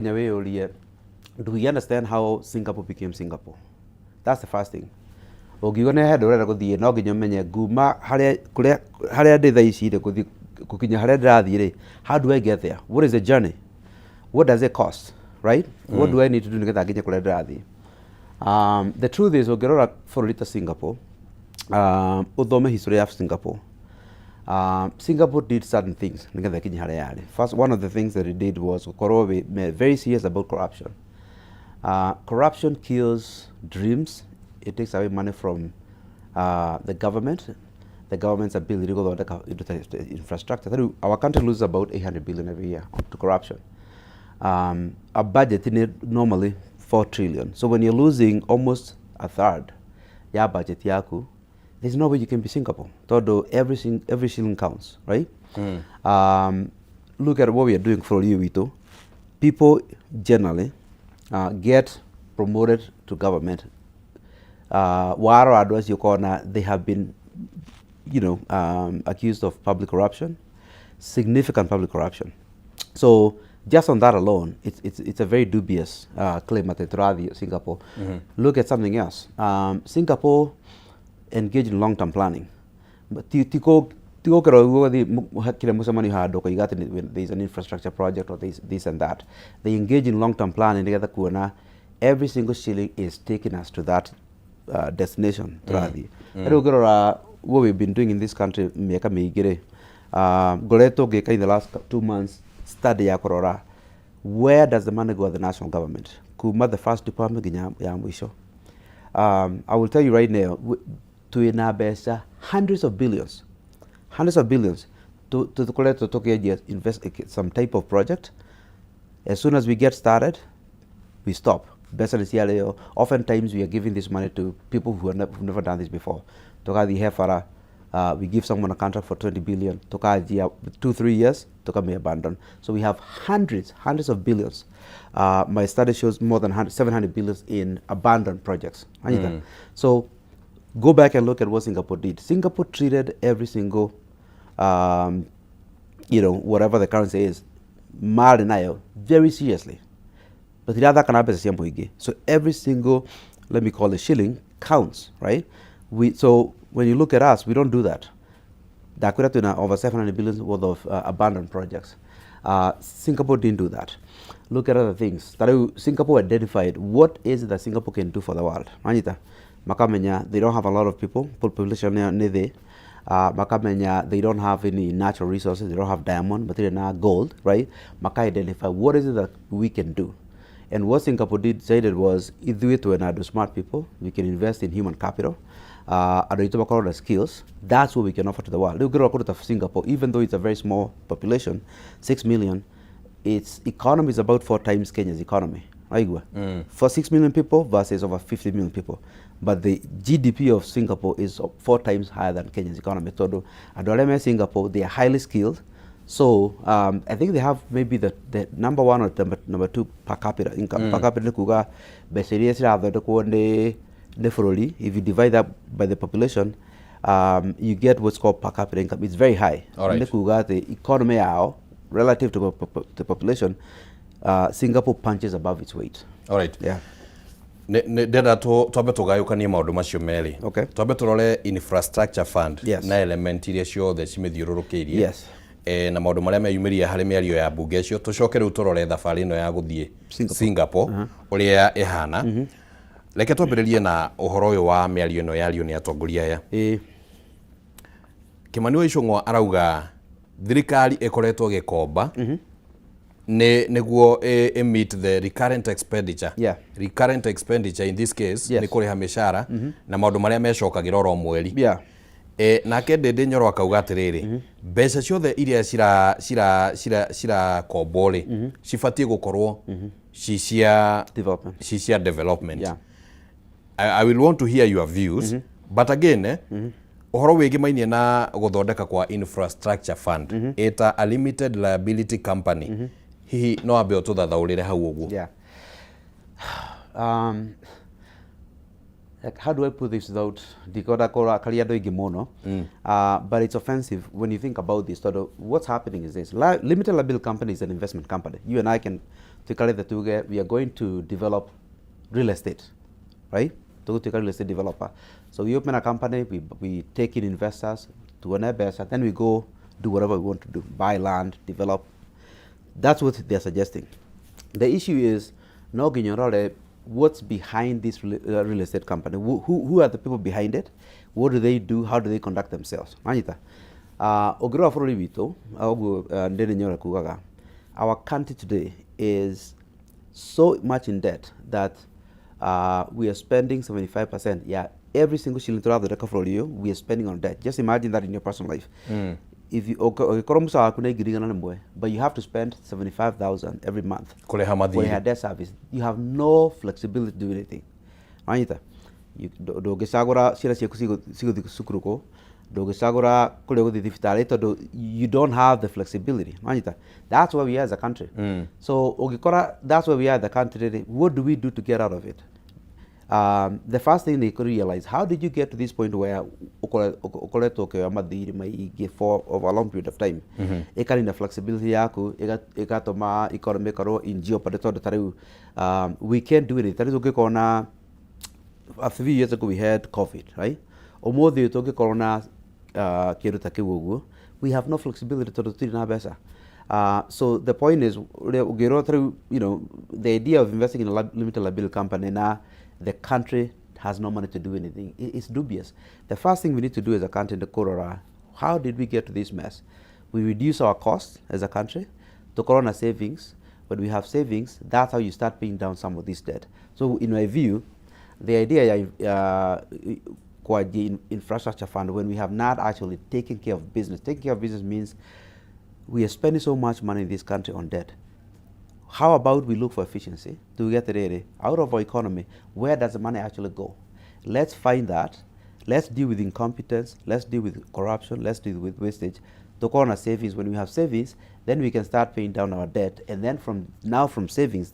Nginya wĩyũrie, do we understand how Singapore became Singapore? That's the first thing. Ũngiuga nĩ handũ ũrenda gũthiĩ, no nginya ũmenye nguma harĩa kũrĩa harĩa ndĩ thaa ici rĩ, gũthiĩ gũkinya harĩa ndĩrathiĩ rĩ, how do I get there? What is the journey? What does it cost, right? What do I need to do nĩgetha nginye kũrĩa ndĩrathiĩ? The truth is, ũngĩrora bũrũri ta Singapore, ũthome history ya Singapore, Singapore did certain things nĩgetha ĩkinye harĩa yarĩ. First, one of the things that it did was gũkorwo very serious about corruption. Corruption kills dreams. It takes away money from the government, the government's ability gũthondeka indo ta infrastructure. Tarĩu our country loses about 800 billion every year to corruption. Our budget nĩ normally 4 trillion. So when you're losing almost a third ya budget yaku, there's no way you can be Singapore. Tondũ every shilling counts, right? Look at what we are doing bũrũri ũyũ witũ. People generally get promoted to government. Warora andũ acio ũkona they have been accused of public corruption, significant public corruption. So just on that alone, it's a very dubious claim atĩ tũrathiĩ Singapore. Look at something else. Singapore engage in long-term planning. But ti gũkĩra ũguo gũthiĩ kĩrĩa mũcemanio handũ ũkoiga atĩ there is an infrastructure project or this, this and that. They engage in long-term planning nĩgetha kuona every single shilling is taking us to that destination tũrathiĩ. Rĩu ũngĩrora what we've been doing in this country mĩaka mĩingĩ rĩ, ngoretwo ngĩka in the last 2 months study ya kũrora where does the money go at the national government, kuma the first department nginya ya mũico. I will tell you right now, twĩna mbeca hundreds of billions, hundreds of billions tũkoretwo tũkĩanjia invest some type of project. As soon as we get started, we stop. Mbeca nĩ ciarĩo. Oftentimes we are giving this money to people who have never done this before. Tũgathiĩ he bara, we give someone a contract for 20 billion, tukanjia 2-3 years, tukame abandon. So we have hundreds, hundreds of billions. My study shows more than 100, 700 billions in abandoned projects. So go back and look at what Singapore did. Singapore treated every single whatever the currency is marĩ nayo very seriously. Matirathaka na mbeca cia mũingĩ. So every single, let me call it shilling, counts, right? We so when you look at us, we don't do that. Ndakwĩra twĩna over 700 billion worth of abandoned projects. Singapore didn't do that. Look at other things. Ta rĩu Singapore identified what is it that Singapore can do for the world. Manyita makamenya they don't have a lot of people, population nĩ thĩ. Makamenya they don't have any natural resources, they don't have diamond, matirĩ na gold, right? Maka identify what is it that we can do. And what Singapore did decided was, ithuĩ twĩna andũ smart people, we can invest in human capital, andũ aitũ makorwo na skills. That's what we can offer to the world. Rĩu ũngĩrora kũndũ ta Singapore, even though it's a very small population, 6 million, its economy is about four times Kenya's economy. Waigua? For 6 million people versus over 50 million people, but the GDP of Singapore is four times higher than Kenya's economy, tondũ andũ arĩa me Singapore, they are highly skilled. So I think they have maybe the number one or number two per capita income. Per capita nĩ kuga mbeca iria cirathondekwo nĩ bũrũri. If you divide that by the population, you get what's called per capita income. It's very high. Nĩ kuga atĩ economy yao relative to the population, Singapore punches above its weight. All right. Yeah. Ndĩrenda twambe tũgayũkanie maũndũ macio merĩ. Twambe tũrore infrastructure fund na element iria ciothe cimĩthiũrũrũkĩirie na maũndũ marĩa meyumĩria harĩ mĩario ya mbunge icio, tũcoke rĩu tũrore thabarĩ ĩno ya gũthiĩ Singapore. Singapore ũrĩa ĩhana. Reke twambĩrĩrie na ũhoro ũyũ wa mĩario ĩno yario nĩ atongoria aya. Kimani wa Ichung'wa arauga thirikari ĩkoretwo ĩgĩkomba nĩ nĩguo ĩ meet the recurrent expenditure. Recurrent expenditure in this case nĩ kũrĩha mĩcara na maũndũ marĩa mecokagĩra oro mweri. Nake Ndĩndĩ Nyoro akauga atĩrĩrĩ, mbeca ciothe iria cirakombwo rĩ, cibatiĩ gũkorwo ci cia Development. Ci cia development. I will want to hear your views, but again, ũhoro wĩgĩmainie na gũthondeka kwa infrastructure fund ĩta a limited liability company, hihi no ambe ũtũthathaũrĩre hau ũguo? Yeah. Like, how do I put this without ndikwenda kũrakaria andũ aingĩ mũno? But it's offensive when you think about this, tondũ what's happening is this: limited liability company is an investment company. You and I can Tuikare thĩ tuge we are going to develop real estate, right? Tũgũtuĩka real estate developer. So we open a company, we take in investors, tuone mbeca, then we go do whatever we want to do, buy land, develop. That's what they're suggesting. The issue is no nginya ũrore what's behind this real estate company. Who are the people behind it? What do they do? How do they conduct themselves? Manyita, ũngĩrora bũrũri witũ ũguo, Ndĩrĩ Nyore kugaga our country today is so much in debt that we are spending 75%, yeah, every single shilling tũrathondeka bũrũri ũyũ, we are spending on debt. Just imagine that in your personal life. If you ũngĩkorwo mũcara waku nĩ 100,000, but you have to spend 75,000 every month kũrĩha mathirĩ, kũrĩha debt service, you have no flexibility to do anything. Wanyita? Ndũngĩcagũra ciana ciaku cigũthiĩ cukuru kũ, ndũngĩcagũra kũrĩa ũgũthiĩ thibitarĩ, tondũ you don't have the flexibility. Wanyita? That's where we are as a country. So ũngĩkora that's where we are as a country rĩ, what do we do to get out of it? The first thing they could realize, how did you get to this point where ũkoretwo ũkĩoya mathirĩ maingĩ for over a long period of time, ĩkanina flexibility yaku, ĩgatũma economy ĩkorwo in jeopardy, tondũ ta rĩu we can't do anything. Ta rĩu tũngĩkorwo na, a few years ago we had COVID, right? Ũmũthĩ ũyũ tũngĩkorwo na kĩndũ ta kĩu ũguo, we have no flexibility tondũ tũtirĩ na mbeca. So the point is, ũrĩa ũngĩrora ta rĩu, the idea of investing in a limited liability company na the country has no money to do anything, it's dubious. The first thing we need to do as a country nĩ kũrora how did we get to this mess. We reduce our costs as a country, tukorwo na savings. When we have savings, that's how you start paying down some of this debt. So in my view, the idea ya kwanjia infrastructure fund when we have not actually taken care of business. Taking care of business means we are spending so much money in this country on debt. How about we look for efficiency to get it out of our economy? Where does the money actually go? Let's find that. Let's deal with incompetence. Let's deal with corruption. Let's deal with wastage. Tukorwo na savings. When we have savings, then we can start paying down our debt. And then from now, from savings,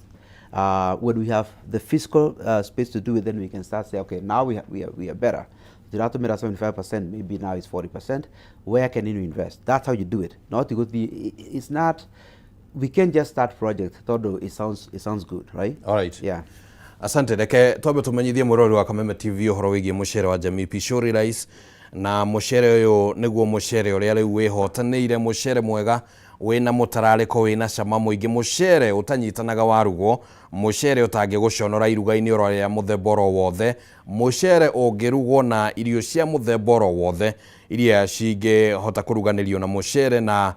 when we have the fiscal space to do it, then we can start say, okay, now we are better. Tũratũmĩra 75%, maybe now it's 40%. Where can you invest? That's how you do it. Not to go the, it's not, we can't just start project tondũ it sounds good, right? All right. Yeah. Asante. Reke twambe tumenyithie mwirori wa Kameme TV ũhoro wĩgiĩ mũcere wa Jamii Pishori Rice. Na mũcere ũyũ nĩguo mũcere ũrĩa rĩu wĩhotanĩire, mũcere mwega wĩna mũtararĩko, wĩna cama mũingĩ, mũcere ũtanyitanaga warugwo, mũcere ũtangĩgũconora iruga-inĩ oro rĩa mũthemba oro wothe, mũcere ũngĩrugwo na irio cia mũthemba oro wothe iria cingĩhota kũruganĩrio na mũcere na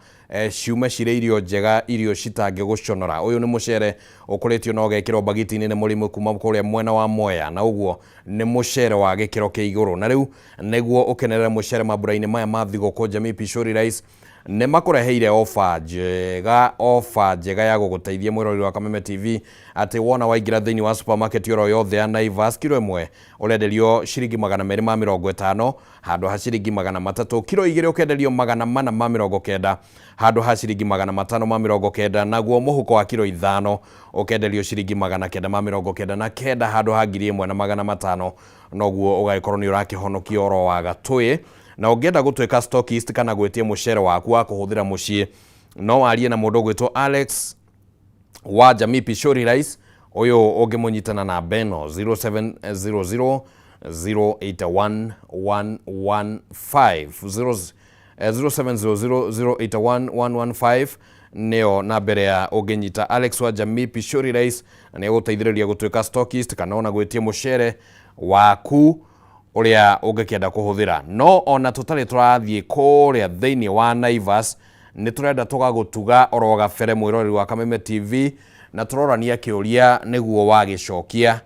ciume cirĩ irio njega, irio citangĩgũconora. Ũyũ nĩ mũcere ũkũrĩtio na ũgekĩrwo mbagiti-inĩ nĩ mũrĩmi kuma kũrĩa mwena wa Mwea, na ũguo nĩ mũcere wa gĩkĩro kĩa igũrũ. Na rĩu nĩguo ũkenerere mũcere mambura-inĩ maya ma thigũkũ, Jamii Pishori Rice nĩ makũreheire ofa njega, ofa njega ya gũgũteithia mwĩrori wa Kameme TV, atĩ wona waingĩra thĩinĩ wa supermarket oro yothe ya Naivas, kiro ĩmwe ũrenderio ciringi 250 handũ ha ciringi 300, kiro 2 ũkenderio 490 handũ ha ciringi 590, naguo mũhuko wa kiro 5 ũkenderio ciringi 999 handũ ha 1500. Noguo ũgagĩkorwo nĩ ũrakĩhonokia oro wa gatũĩ. Na ũngĩenda gũtuĩka stockist kana gwĩtia mũcere waku wa kũhũthĩra mũciĩ, no warie na mũndũ ũgwĩtwo Alex wa Jamii Pishori Rice. Ũyũ ũngĩmũnyita na namba ĩno 0700 081 115, 0700 081 115 nĩyo namba ĩrĩa ũngĩnyita Alex wa Jamii Pishori Rice, na nĩ egũteithĩrĩria gũtuĩka stockist kana ona gwĩtia mũcere waku ũrĩa ũngĩkĩenda kũhũthĩra. No ona tũtarĩ tũrathiĩ kũrĩa thĩinĩ wa Naivas, nĩ tũrenda tũgagũtuga oro gabere, mwĩroreri wa Kameme TV, na tũrorania kĩũria nĩguo wagĩcokia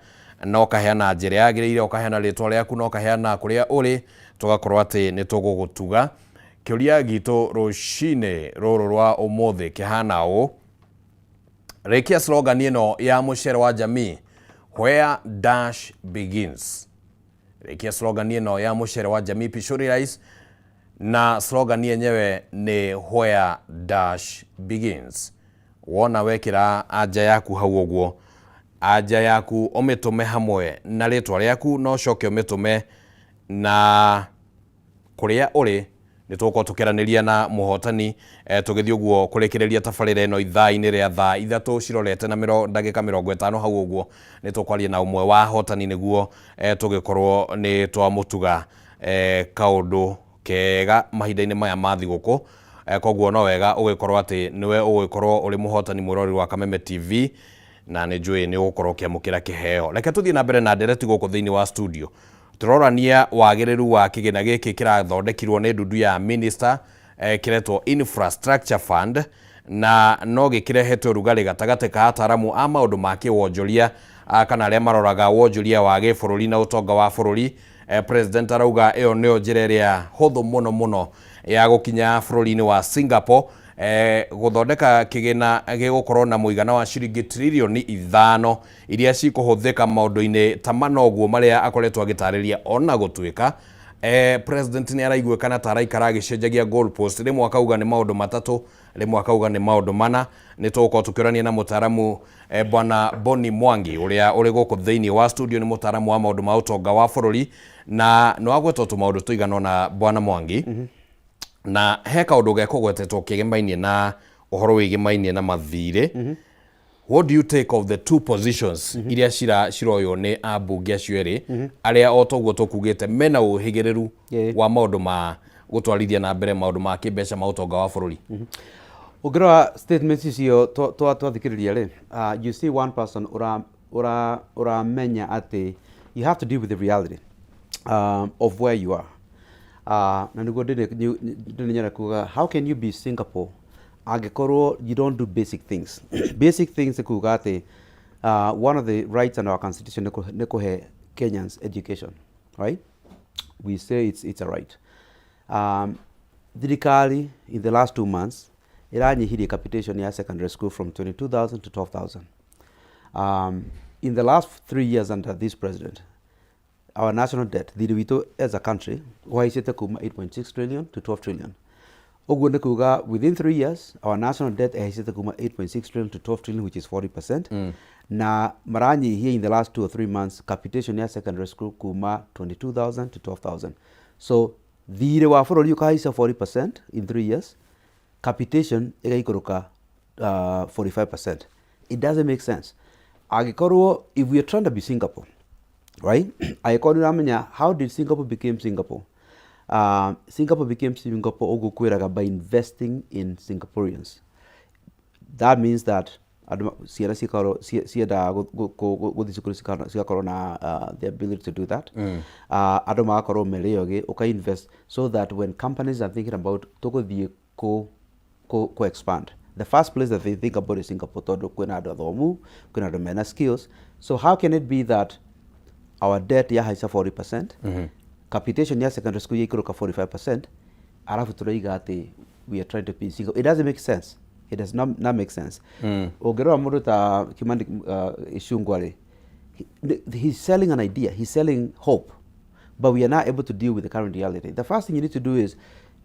na ũkaheana njĩra yagĩrĩire, ũkaheana rĩtwa rĩaku na ũkaheana kũrĩa ũrĩ, tũgakorwo atĩ nĩ tũgũgũtuga. Kĩũria gitũ rũcinĩ rũrũ rwa ũmũthĩ kĩhana ũũ: rĩkia slogan ĩno ya mũcere wa Jamii, "Where dash begins." Rĩkia slogan ĩno ya mũcere wa Jamii Pishori Rice, na slogan yenyewe nĩ "Where dash begins." Wona wekĩra anja yaku hau ũguo, anja yaku ũmĩtũme hamwe na rĩtwa rĩaku, na ũcoke ũmĩtũme na kũrĩa ũrĩ. Nĩ Nĩ tũgũkorwo tũkĩaranĩria na mũhotani tũgĩthiĩ ũguo kũrĩkĩrĩria tabarĩra ĩno ithaa-inĩ rĩa thaa 3 cirorete na ndagĩka 50 hau ũguo. Nĩ tũkwaria na ũmwe wa ahotani nĩguo tũgĩkorwo nĩ twamũtuga kaũndũ kega mahinda-inĩ maya ma thigũkũ. Koguo no wega ũgĩkorwo atĩ nĩwe ũgũgĩkorwo ũrĩ mũhotani, mwĩroreri wa Kameme TV, na nĩ njũĩ nĩ ũgũkorwo ũkĩamũkĩra kĩheo. Reke tũthiĩ na mbere na ndereti gũkũ thĩinĩ wa studio. Tũrorania wagĩrĩru wa kĩgĩna gĩkĩ kĩrathondekirwo nĩ ndundu ya minister kĩretwo Infrastructure Fund, na no gĩkĩrehete ũrugarĩ gatagatĩ ka ataramu a maũndũ ma kĩwonjoria kana arĩa maroraga wonjoria wa gĩbũrũri na ũtonga wa bũrũri. President arauga ĩyo nĩyo njĩra ĩrĩa hũthũ mũno mũno ya gũkinya bũrũri-inĩ wa Singapore, gũthondeka kĩgĩna gĩgũkorwo na mũigana wa ciringi tririoni 5 iria cikũhũthĩka maũndũ-inĩ ta mana ũguo marĩa akoretwo agĩtarĩria, ona gũtuĩka president nĩ araiguĩkana ta araikara agĩcenjagia goalpost, rĩmwe akauga nĩ maũndũ matatũ, rĩmwe akauga nĩ maũndũ mana. Nĩ tũgũkorwo tũkĩũrania na mũtaaramu bwana Boni Mwangi ũrĩa ũrĩ gũkũ thĩinĩ wa studio, nĩ mũtaaramu wa maũndũ ma ũtonga wa bũrũri, na nĩ wagwetwo tũmaũndũ tũigana ũna, bwana Mwangi. Na he kaũndũ gekũgwetetwo kĩgĩmainie na ũhoro wĩgĩmainie na mathirĩ. What do you take of the two positions iria ciroywo nĩ ambunge acio erĩ, arĩa o toguo tũkugĩte mena ũhĩgĩrĩru wa maũndũ ma gũtwarithia na mbere maũndũ ma kĩmbeca ma ũtonga wa bũrũri? Ũngĩrora statements icio twathikĩrĩria rĩ, you see one person ũramenya atĩ you have to deal with the reality of where you are. Na nĩguo ndĩrĩ nyenda kuga, how can you be Singapore angĩkorwo you don't do basic things? Basic things nĩ kuga atĩ one of the rights under our constitution nĩ kũhe Kenyans education, right? We say it's a right. Thirikari in the last 2 months ĩranyihirie capitation ya secondary school from 22,000 to 12,000. In the last 3 years under this president, our national debt, thirĩ witũ as a country, ũhaicĩte kuma 8.6 trillion to 12 trillion. Ũguo nĩ kuga within 3 years our national debt ĩhaicĩte kuma 8.6 trillion to 12 trillion, which is 40%. Na maranyihia in the last 2 or 3 months capitation ya secondary school kuma 22,000 to 12,000. So thirĩ wa bũrũri ũkahaica 40% in 3 years, capitation ĩgaikũrũka 45%. It doesn't make sense. Angĩkorwo if we are trying to be Singapore, right? Angĩkorwo nĩ ũramenya how did Singapore became Singapore? Singapore became Singapore, ũguo kwĩraga, by investing in Singaporeans. That means that andũ ciana cikorwo ciendaga gũthiĩ cukuru cigakorwo na the ability to do that. Andũ magakorwo merĩ ogĩ, ũka invest so that when companies are thinking about tũgũthiĩ kũ expand, the first place that they think about is Singapore, tondũ kwĩna andũ athomu, kwĩna andũ mena skills. So how can it be that our debt yahaica 40%, capitation ya secondary school yaikũrũka 45%, alafu tũroiga atĩ we are trying to be single? It doesn't make sense. It does not make sense. Ũngĩrora mũndũ ta Kimani Ichung'wah rĩ, he's selling an idea, he's selling hope, but we are not able to deal with the current reality. The first thing you need to do is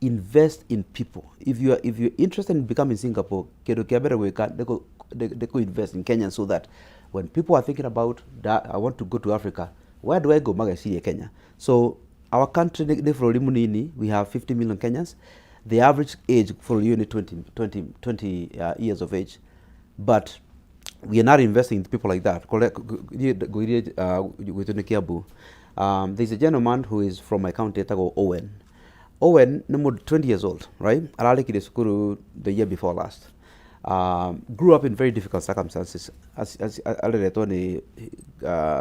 invest in people. If you're interested in becoming Singapore, kĩndũ kĩa mbere gwĩka nĩ kũ invest in Kenya, so that when people are thinking about that, "I want to go to Africa, where do I go?" mageciria Kenya. So our country nĩ bũrũri mũnini. We have 50 million Kenyans. The average age bũrũri ũyũ nĩ 20, 20 years of age, but we are not investing in people like that. Niĩ ngũirie gwitũ nĩ Kiambu. There's a gentleman who is from my county etagwo Owen. Owen nĩ mũndũ 20 years old, right? Ararĩkirie cukuru the year before last. Grew up in very difficult circumstances. Areretwo nĩ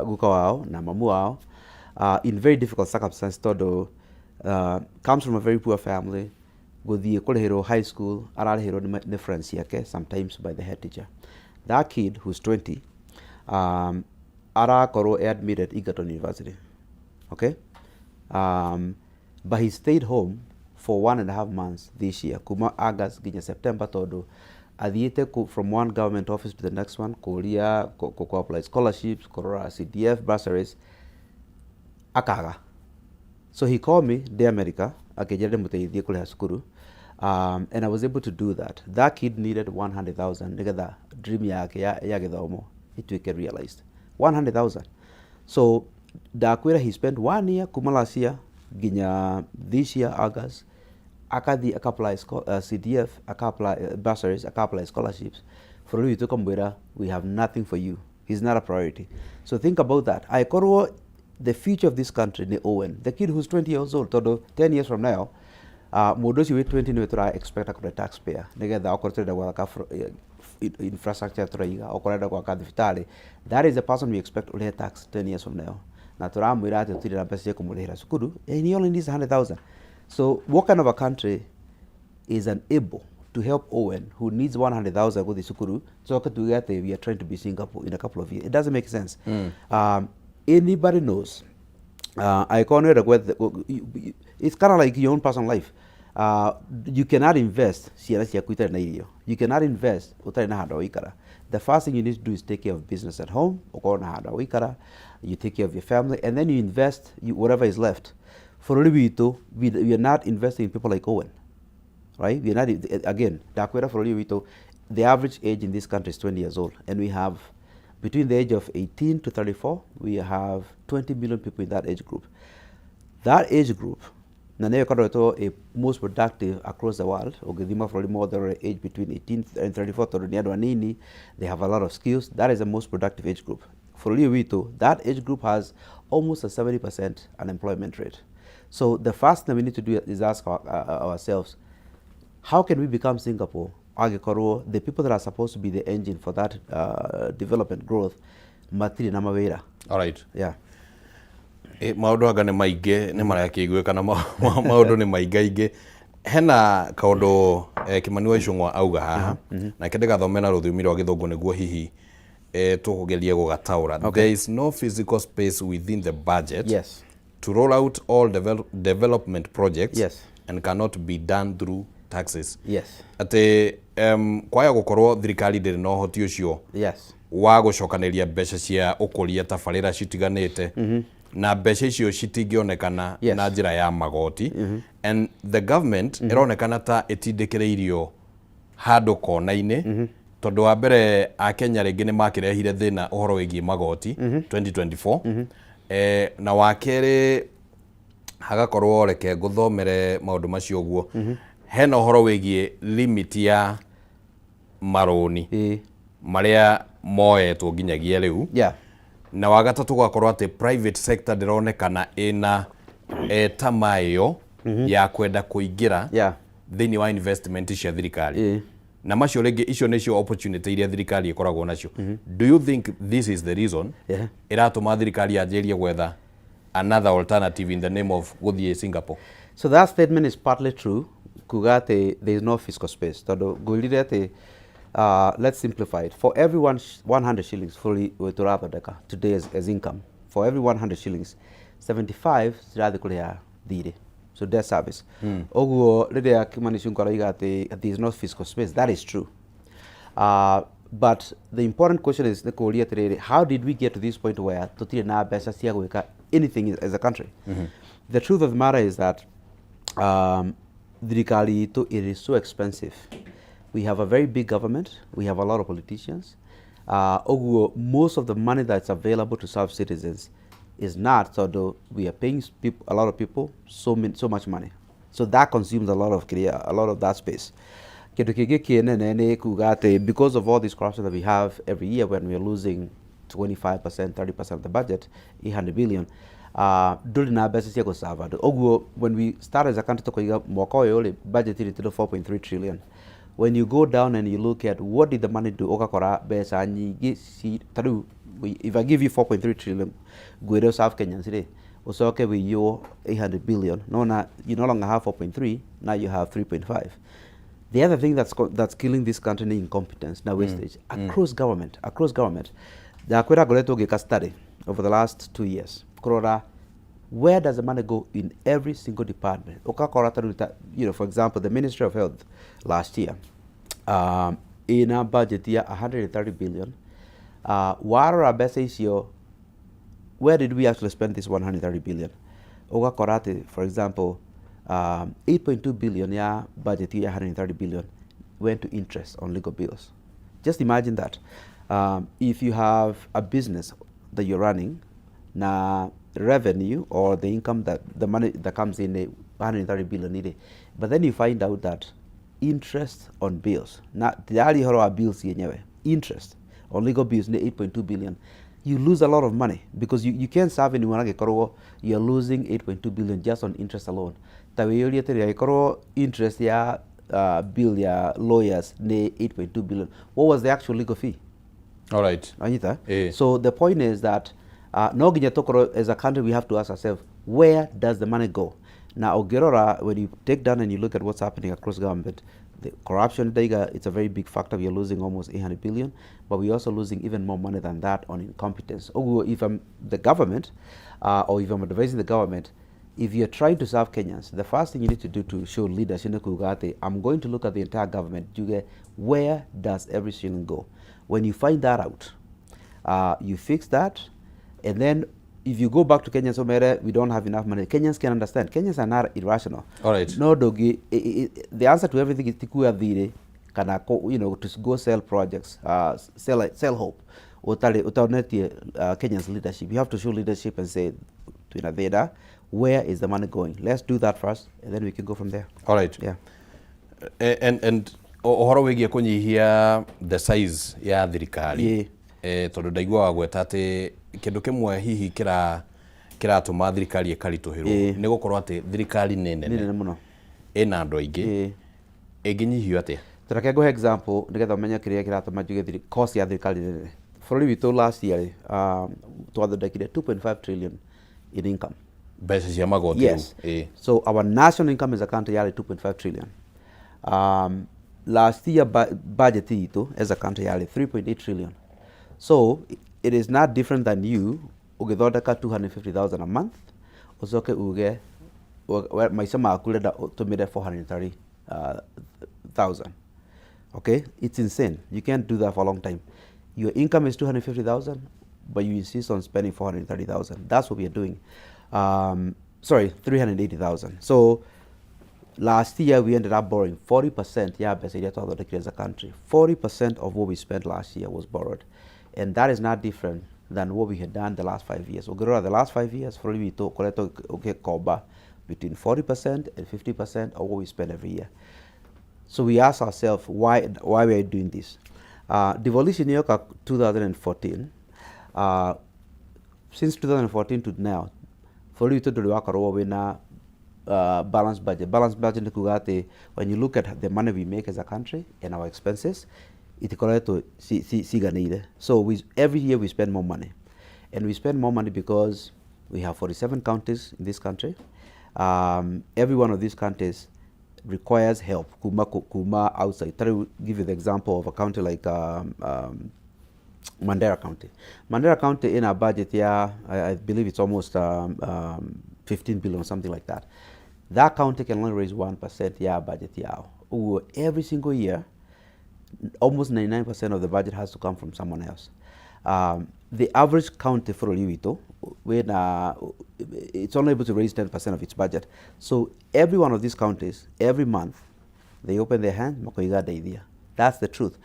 guka wao na mamu wao in very difficult circumstances, tondũ comes from a very poor family. Gũthiĩ kũrĩhĩrwo high school ararĩhĩrwo nĩ friends ciake, sometimes by the head teacher. That kid who's 20 arakorwo e admitted Egerton University, okay? But he stayed home for 1.5 months this year, kuma August nginya September, tondũ athiĩte from one government office to the next one kũria kũ apply scholarships, kũrora CDF bursaries, akaga. So he called me ndĩ America, akĩnjĩra ndĩmũteithie kũrĩha cukuru, and I was able to do that. That kid needed 100,000 nĩgetha dream yake ya gĩthomo ĩtuĩke realized. 100,000. So ndakwĩra he spent one year kuma last year nginya this year August. Akathi aka apply CDF, aka apply bursaries, aka apply scholarships. Bũrũri witũ ũkamwĩra, "We have nothing for you." He's not a priority. So think about that. Angĩkorwo the future of this country nĩ Owen, the kid who's 20 years old, tondũ 10 years from now mũndũ ũcio wĩ 20 nĩwe tũra expect akorwo taxpayer, nĩgetha okorwo tũrenda gwaka infrastructure tũraiga, okorwo ũrenda gwaka thibitarĩ, that is the person we expect ũrĩhe tax 10 years from now. Na tũramwĩra atĩ tũtirĩ na mbeca cia kũmũrĩhĩra cukuru and he only needs 100,000. So what kind of a country is unable to help Owen, who needs 100,000 gũthiĩ cukuru, coke tuge atĩ we are trying to be Singapore in a couple of years? It doesn't make sense. Anybody knows, angĩkorwo nĩ ũrenda gwetha, it's kind of like your own personal life. You cannot invest ciana ciaku itarĩ na irio. You cannot invest ũtarĩ na handũ ha gũikara. The first thing you need to do is take care of business at home, ũkorwo na handũ ha gũikara, you take care of your family, and then you invest whatever is left. Bũrũri witũ, we are not investing in people like Owen, right? We are not, again, ndakwĩra bũrũri witũ, the average age in this country is 20 years old, and we have, between the age of 18 to 34, we have 20 million people in that age group. That age group, na nĩyo ĩkoretwo a most productive across the world. Ũngĩthima bũrũri mothe ũrore age between 18 and 34, tondũ nĩ andũ anini, they have a lot of skills, that is the most productive age group. Bũrũri ũyũ witũ, that age group has almost a 70% unemployment rate. So the first thing we need to do is ask ourselves, how can we become Singapore angĩkorwo the people that are supposed to be the engine for that development growth matirĩ na mawĩra? All right. Yeah. Maũndũ anga nĩ maingĩ nĩ marakĩiguĩka na maũndũ nĩ maingaingĩ. Hena kaũndũ Kimani wa Ichung'wa auga haha, nake ndĩgathome na rũthiomi rwa Gĩthũngũ nĩguo hihi tũgerie gũgataũra. There is no physical space within the budget to roll out all development projects and cannot be done through taxes. Atĩ kwaya gũkorwo thirikari ndĩrĩ na ũhoti ũcio wa gũcokanĩria mbeca cia ũkũria tabarĩra citiganĩte, na mbeca icio citingĩonekana na njĩra ya magoti, and the government ĩronekana ta ĩtindĩkĩrĩirio handũ kona-inĩ, tondũ wa mbere Akenya rĩngĩ nĩ makĩrehire thĩna ũhoro wĩgiĩ magoti 2024, na wa kerĩ hagakorwo, reke ngũthomere maũndũ macio ũguo, hena ũhoro wĩgiĩ limit ya marũni marĩa moetwo nginyagia rĩu, na wa gatatũ gũgakorwo atĩ private sector ndĩronekana ĩna tamaa ĩyo ya kwenda kũingĩra thĩinĩ wa investment cia thirikari, na macio rĩngĩ icio nĩcio opportunity iria thirikari ĩkoragwo nacio. Do you think this is the reason ĩratũma thirikari yanjĩrie gwetha another alternative in the name of gũthiĩ Singapore? So that statement is partly true, kuga atĩ there is no fiscal space, tondũ ngwĩrire atĩ let's simplify it. For every 100 shillings fully tũrathondeka today as income, for every 100 shillings, 75 cirathiĩ kũrĩha thirĩ, so debt service. Ũguo rĩrĩa Kimani Ichung'wa aroiga atĩ there is no fiscal space, that is true. But the important question is nĩ kũũria atĩrĩrĩ, how did we get to this point where tũtirĩ na mbeca cia gwĩka anything as a country? The truth of the matter is that thirikari itũ, it is so expensive. We have a very big government, we have a lot of politicians. Ũguo most of the money that's available to serve citizens is not, tondũ we are paying a lot of people so much money, so that consumes a lot of kĩrĩa, a lot of that space. Kĩndũ kĩngĩ kĩnene nĩ kuga atĩ because of all this corruption that we have every year, when we are losing 25%, 30% of the budget, 800 billion, ndũrĩ na mbeca cia gũserve andũ. Ũguo when we start as a country, tũkoiga mwaka ũyũ rĩ, budget ĩrĩtĩrwo 4.3 trillion. When you go down and you look at what did the money do, ũgakora mbeca nyingĩ ta rĩu if I give you 4.3 trillion ngwĩre serve Kenyans rĩ, ũcoke wĩiywo 800 billion, nona you no longer have 4.3, now you have 3.5. The other thing that's killing this country ni incompetence na wastage across government, across government. Ndakwĩra ngoretwo ngĩka study over the last 2 years kũrora where does the money go in every single department. Ũgakora ta rĩu for example, the Ministry of Health last year ina budget ya 130 billion. Warora mbeca icio, where did we actually spend this 130 billion? Ũgakora atĩ, for example, 8.2 billion ya budget ya 130 billion went to interest on legal bills. Just imagine that. If you have a business that you're running, na revenue or the income that the money that comes in 130 billion rĩ, but then you find out that interest on bills, na tayari ũhoro wa bills yenyewe, interest on legal bills nĩ 8.2 billion. You lose a lot of money because you can't serve anyone angĩkorwo you're losing 8.2 billion just on interest alone. Ta wĩyũrie atĩrĩ, angĩkorwo interest ya bill ya lawyers nĩ 8.2 billion, what was the actual legal fee? All right. Anyita? Eh. So the point is that no nginya tũkorwo, as a country, we have to ask ourselves, where does the money go? Na ũngĩrora, when you take down and you look at what's happening across government, the corruption ndaiga, it's a very big factor. We are losing almost 800 billion, but we're also losing even more money than that on incompetence. Ũguo if I'm the government, or if I'm advising the government, if you're trying to serve Kenyans, the first thing you need to do to show leadership nĩ kuga atĩ I'm going to look at the entire government, njuge, where does every shilling go? When you find that out, you fix that, and then if you go back to Kenyans, ũmere, "We don't have enough money," Kenyans can understand. Kenyans are not irrational. All right. No ndũngĩ, the answer to everything is ti kuoya thirĩ kana to go sell projects, sell hope ũtarĩ ũtonetie Kenyans leadership. You have to show leadership and say, "Twĩna thĩna, where is the money going? Let's do that first, and then we can go from there." All right. Yeah. And ũhoro wĩgiĩ kũnyihia the size ya thirikari, tondũ ndaigua wagweta atĩ kĩndũ kĩmwe hihi kĩratũma thirikari ĩkaritũhĩrwo nĩ gũkorwo atĩ thirikari nĩ nĩ nene, nene mũno, ĩna andũ aingĩ. Ĩngĩnyihio atĩa? Reke ngũhe example nĩgetha ũmenye kĩrĩa kĩratũma njuge cost ya thirikari nĩ nene. Bũrũri witũ last year rĩ, twathondekire 2.5 trillion in income. Mbeca cia magoti? Yes. Rĩu. So our national income as a country yarĩ 2.5 trillion. Last year budget itũ as a country yarĩ 3.8 trillion. So it is not different than you ũgĩthondeka 250,000 a month, ũcoke uge maica maku ũrenda ũtũmĩre 430,000. Okay, it's insane. You can't do that for a long time. Your income is 250,000, but you insist on spending 430,000. That's what we are doing. Sorry, 380,000. So last year we ended up borrowing 40%, yeah, mbeca iria twathondekire as a country. 40% of what we spent last year was borrowed. And that is not different than what we had done the last 5 years. Ũngĩrora the last 5 years, bũrũri witũ ũkoretwo ũgĩkomba between 40% and 50% of what we spend every year. So we ask ourselves why we are doing this. Devolution yoka 2014, since 2014 to now, bũrũri witũ ndũrĩ wakorwo wĩna balanced budget. Balanced budget nĩ kuga atĩ when you look at the money we make as a country and our expenses, itikoretwo ciganĩire. So every year we spend more money. And we spend more money because we have 47 counties in this country. Every one of these counties requires help kuma outside. Try to give you the example of a county like Mandera County. Mandera County in our budget, yeah, I believe it's almost 15 billion, something like that. That county can only raise 1%, yeah, budget, yeah. Ooh, every single year, almost 99% of the budget has to come from someone else. The average county for witũ, when it's only able to raise 10% of its budget. So every one of these counties, every month, they open their hand, makoiga ndeithia. That's the truth.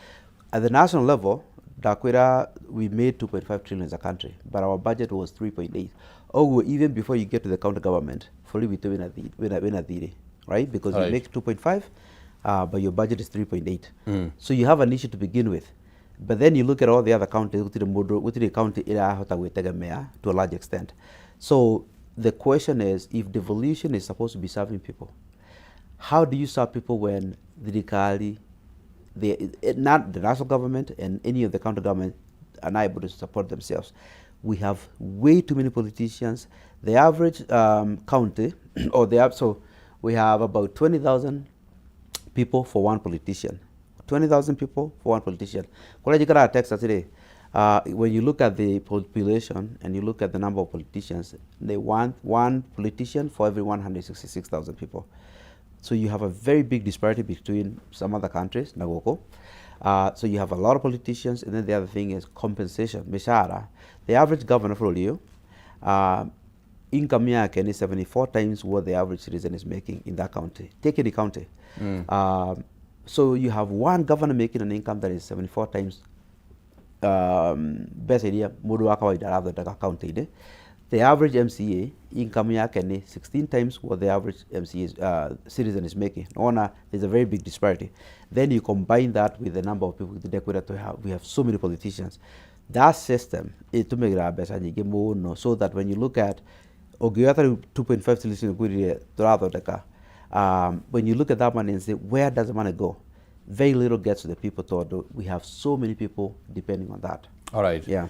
At the national level, ndakwĩra we made 2.5 trillion as a country, but our budget was 3.8. Oh, even before you get to the county government, bũrũri witũ wĩna thirĩ, right? Because you make 2.5, but your budget is 3.8. So you have an issue to begin with. But then you look at all the other counties, gũtirĩ mũndũ, gũtirĩ county ĩrahota gwĩtegemea to a large extent. So the question is, if devolution is supposed to be serving people, how do you serve people when thirikari, not the national government and any of the county government are not able to support themselves? We have way too many politicians. The average county, or the so we have about 20,000 people for one politician. 20,000 people for one politician. Kũrĩa njikaraga Texas rĩ, when you look at the population and you look at the number of politicians, they want one politician for every 166,000 people. So you have a very big disparity between some other countries, na gũkũ. So you have a lot of politicians, and then the other thing is compensation, mishahara. The average governor for you, income yake ni 74 times what the average citizen is making in that county. Take any county. So you have one governor making an income that is 74 times mbeca iria mũndũ wa kawaida arathondeka county-inĩ. The average MCA income yake nĩ 16 times what the average MCA citizen is making. Ona there's a very big disparity. Then you combine that with the number of people we have, so many politicians. That system ĩtũmĩraga mbeca nyingĩ mũno, so that when you look at ũngĩoya ta rĩu 2.5 trillion ngwĩrire tũrathondeka, when you look at that money and say, "Where does the money go?" very little gets to the people, tondũ we have so many people depending on that. All right. Yeah.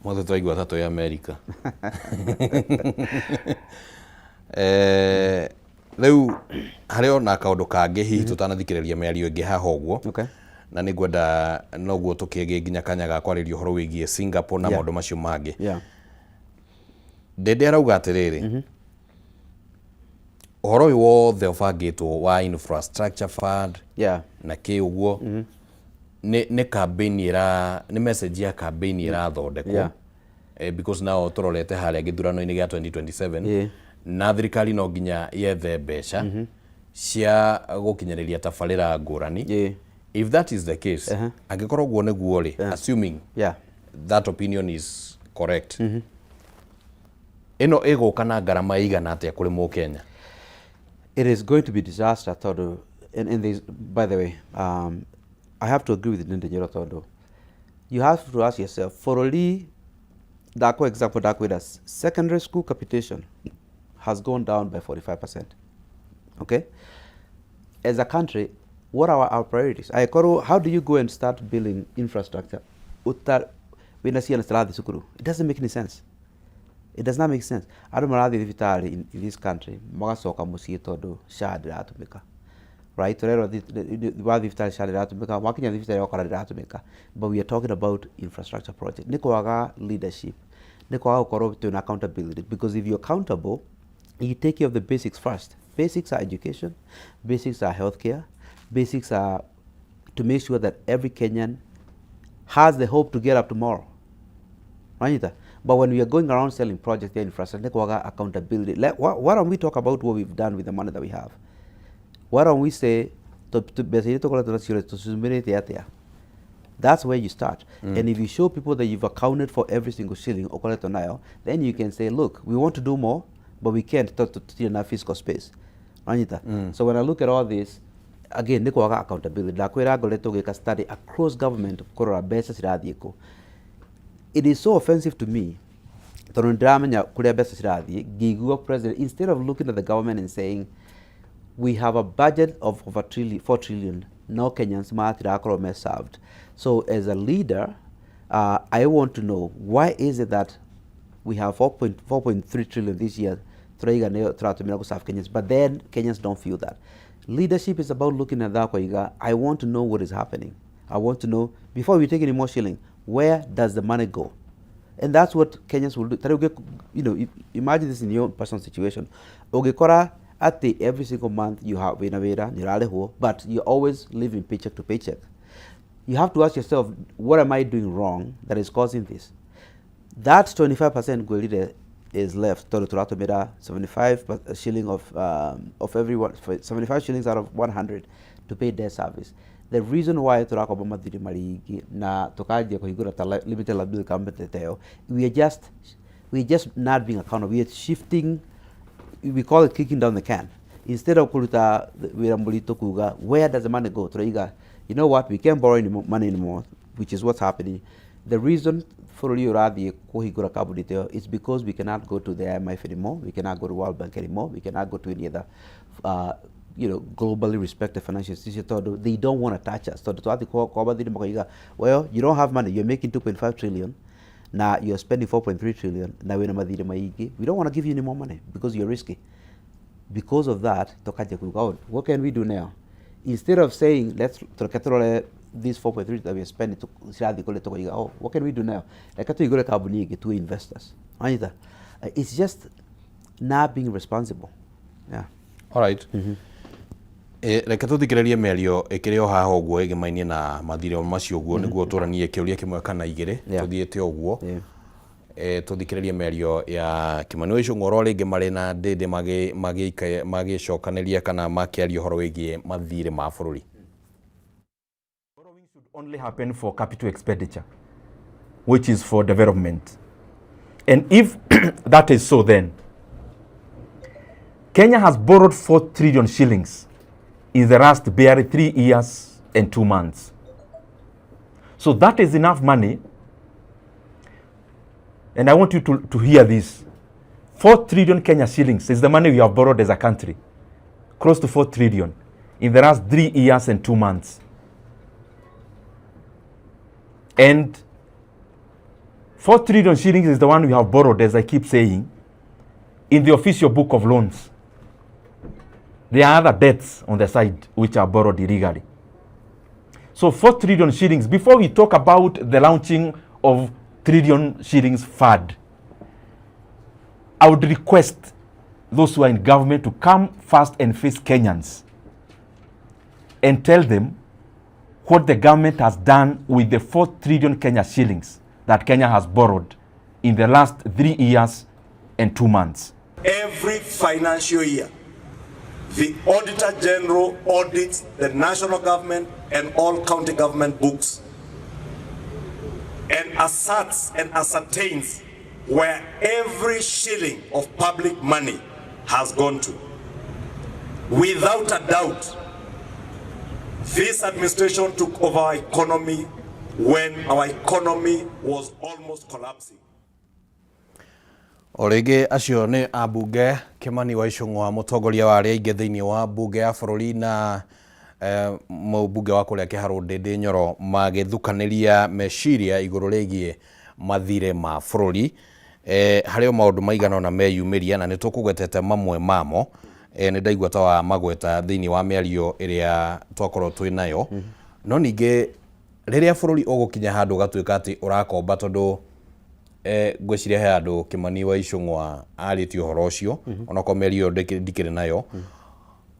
Mothe twaigua ta twĩ America. Rĩu harĩ ona kaũndũ kangĩ hihi tũtanathikĩrĩria mĩario ĩngĩ haha ũguo, na nĩ ngwenda noguo tũkĩgĩe nginya kanya ga kwarĩria ũhoro wĩgiĩ Singapore na maũndũ macio mangĩ. Ndende arauga atĩrĩrĩ, ũhoro ũyũ wothe ũbangĩtwo wa infrastructure fund na kĩ ũguo nĩ campaign ĩra nĩ message ya campaign ĩrathondekwo, because now tũrorete harĩa gĩthurano-inĩ gĩa 2027, na thirikari no nginya yethe mbeca cia gũkinyanĩria tabarĩra ngũrani. If that is the case, angĩkorwo ũguo nĩguo rĩ, assuming that opinion is correct, ĩno ĩgũka na ngarama ĩigana atĩa kũrĩ mũkenya? It is going to be disaster tondũ and there's, by the way, I have to agree with Ndindi Nyoro, tondũ you have to ask yourself, bũrũri ndakwa example ndakwĩra secondary school capitation has gone down by 45%. Okay, as a country, what are our priorities? Angĩkorwo, how do you go and start building infrastructure uta wĩna ciana cirathi cukuru? It doesn't make any sense. It does not make sense. Andũ marathiĩ thibitarĩ in this country magacoka mũciĩ tondũ SHA ndĩratũmĩka, right? Tũrerwo wathiĩ thibitarĩ SHA ndĩratũmĩka, wakinya thibitarĩ wakora ndĩratũmĩka, but we are talking about infrastructure project. Nĩ kwaga leadership, nĩ kwaga gũkorwo twĩna accountability, because if you're accountable, you take care of the basics first. Basics are education, basics are healthcare, basics are to make sure that every Kenyan has the hope to get up tomorrow. Wanyita? But when we are going around selling projects there, infrastructure, nĩ kwaga accountability. Why don't we talk about what we've done with the money that we have? Why don't we say, mbeca iria tũkoretwo nacio tũcumĩrĩte atĩa? That's where you start. And if you show people that you've accounted for every single shilling ũkoretwo nayo, then you can say, "Look, we want to do more, but we can't tũtirĩ na fiscal space." Wanyita? So when I look at all this, again, nĩ kwaga accountability. Ndakwĩra ngoretwo ngĩka study across government kũrora mbeca cirathiĩ kũ. It is so offensive to me tondũ nĩndĩramenya kũrĩa mbeca cirathiĩ. Ngĩigua president, instead of looking at the government and saying, "We have a budget of over trillion, 4 trillion, no Kenyans matirakorwo me served," so as a leader, I want to know, why is it that we have 4.3 trillion this year turaiga nĩyo tũratũmĩra gũ serve Kenyans, but then Kenyans don't feel that? Leadership is about looking at that kwaiga, "I want to know what is happening. I want to know, before we take any more shilling, where does the money go?" And that's what Kenyans will do. Ta rĩu imagine this in your own personal situation. Ũngĩkora atĩ every single month you have wĩna wĩra nĩ ũrarĩhwo, but you're always living paycheck to paycheck, you have to ask yourself, "What am I doing wrong that is causing this?" That 25% ngwĩrire is left tondũ tũratũmĩra 75 shilling of every one, 75 shillings out of 100 to pay debt service. The reason why tũrakomba mathirĩ maingĩ na tũkanjia kũhingũra ta limited liability company ta ĩyo, we are just not being accountable. We are shifting, we call it kicking down the can. Instead of kũruta wĩra mũritũ kuga, "Where does the money go?" turaiga, "You know what, we can't borrow any money anymore," which is what's happening. The reason bũrũri ũyũ ũrathiĩ kũhingũra kambuni ta ĩyo is because we cannot go to the IMF anymore, we cannot go to World Bank anymore, we cannot go to any other globally respected financial institution, tondũ they don't want to touch us, tondũ twathiĩ kwa mathirĩ makoiga, "Well, you don't have money. You're making 2.5 trillion na you're spending 4.3 trillion na wĩna mathirĩ maingĩ. We don't want to give you any more money because you're risky." Because of that, tukanjia kuga, "Oh, what can we do now?" Instead of saying, "Let's tureke turore this 4.3 that we are spending cirathiĩ kũrĩ," tukoiga, "Oh, what can we do now? Reke tũhingũre kambuni ĩngĩ tuwe investors." Wanyita? It's just not being responsible, yeah. Alright. Reke tũthikĩrĩrie mĩario ĩkĩrĩ o haha ũguo ĩgĩmainie na mathirĩ macio ũguo nĩguo tũranie kĩũria kĩmwe kana igĩrĩ tũthiĩte ũguo. Tũthikĩrĩrie mĩario ya Kimani wa Ichung'wa oro rĩngĩ marĩ na Ndĩndĩ magĩcokanĩria kana makĩaria ũhoro wĩgiĩ mathirĩ ma bũrũri. Borrowing should only happen for capital expenditure, which is for development. And if that is so, then Kenya has borrowed 4 trillion shillings in the last barely 3 years and 2 months. So that is enough money. And I want you to hear this. 4 trillion Kenya shillings is the money we have borrowed as a country. Close to 4 trillion in the last 3 years and 2 months. And 4 trillion shillings is the one we have borrowed, as I keep saying, in the official book of loans. There are other debts on the side which are borrowed illegally. So 4 trillion shillings, before we talk about the launching of trillion shillings fund, I would request those who are in government to come first and face Kenyans and tell them what the government has done with the 4 trillion Kenya shillings that Kenya has borrowed in the last 3 years and 2 months. Every financial year, the Auditor General audits the national government and all county government books and asserts and ascertains where every shilling of public money has gone to. Without a doubt, this administration took over our economy when our economy was almost collapsing. O rĩngĩ acio nĩ ambunge Kimani wa Ichung'wa, mũtongoria wa arĩa aingĩ thĩinĩ wa mbunge ya bũrũri, na mũmbunge wa kũrĩa Kĩharũ Ndĩndĩ Nyoro, magĩthukanĩria meciria igũrũ rĩgiĩ mathirĩ ma bũrũri. Harĩ o maũndũ maigana ũna meyumĩria na nĩ tũkũgwetete mamwe mamo. Nĩ ndaigua ta wa magweta thĩinĩ wa mĩario ĩrĩa twakorwo twĩ nayo. No ningĩ rĩrĩa bũrũri ũgũkinya handũ ũgatuĩka atĩ ũrakomba, tondũ ngwĩciria he handũ Kimani wa Ichung'wa arĩtie ũhoro ũcio, onakorwo mĩario ĩyo ndikĩrĩ nayo.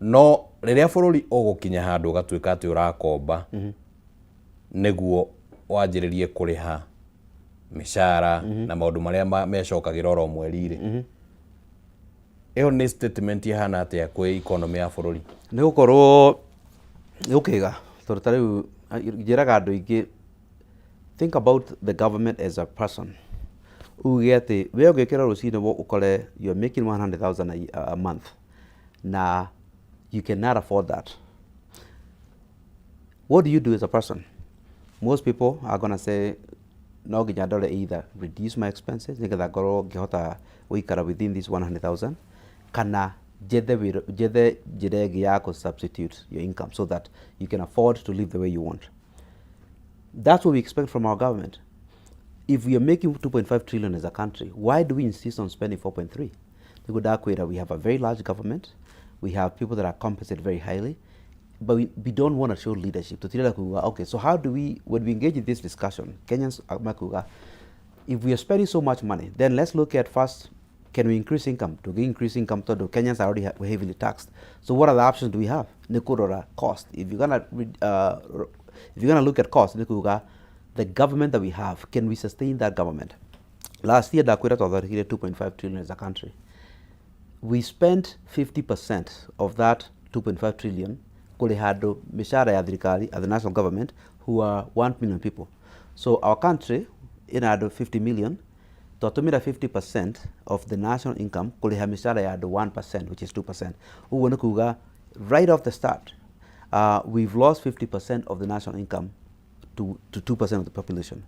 No rĩrĩa bũrũri ũgũkinya handũ ũgatuĩka atĩ ũrakomba nĩguo wanjĩrĩrie kũrĩha mĩcara na maũndũ marĩa mecokagĩra oro mweri rĩ, ĩyo nĩ statement ĩhana atĩa kwĩ economy ya bũrũri? Nĩ gũkorwo nĩ gũkĩga, tondũ ta rĩu njĩraga andũ aingĩ, think about the government as a person. Uge atĩ we ũngĩkĩra rũcinĩ ũkore you're making 100,000 a month na you cannot afford that, what do you do as a person? Most people are gonna say, no nginya ndore either reduce my expenses nigetha ngorwo ngĩhota gũikara within this 100,000, kana njethe wĩra, njethe njĩra ĩngĩ ya kũ substitute your income so that you can afford to live the way you want. That's what we expect from our government. If we are making 2.5 trillion as a country, why do we insist on spending 4.3? Nĩguo ndakwĩra, we have a very large government, we have people that are compensated very highly, but we don't want to show leadership. Tũtirenda kuga, okay, so how do we, when we engage in this discussion, Kenyans makuga, if we are spending so much money, then let's look at first, can we increase income? To increase income, tondũ Kenyans are already heavily taxed. So what other options do we have? Nĩ kũrora cost. If you're gonna look at cost, nĩ kuga, the government that we have, can we sustain that government? Last year, ndakwĩra twathondekire 2.5 trillion as a country. We spent 50% of that 2.5 trillion kũrĩha andũ mĩcara ya thirikari at the national government, who are 1 million people. So our country ina andũ 50 million, twatũmĩra 50% of the national income kũrĩha mĩcara ya andũ 1%, which is 2%. Ũguo nĩ kuga right off the start, we've lost 50% of the national income to 2% of the population.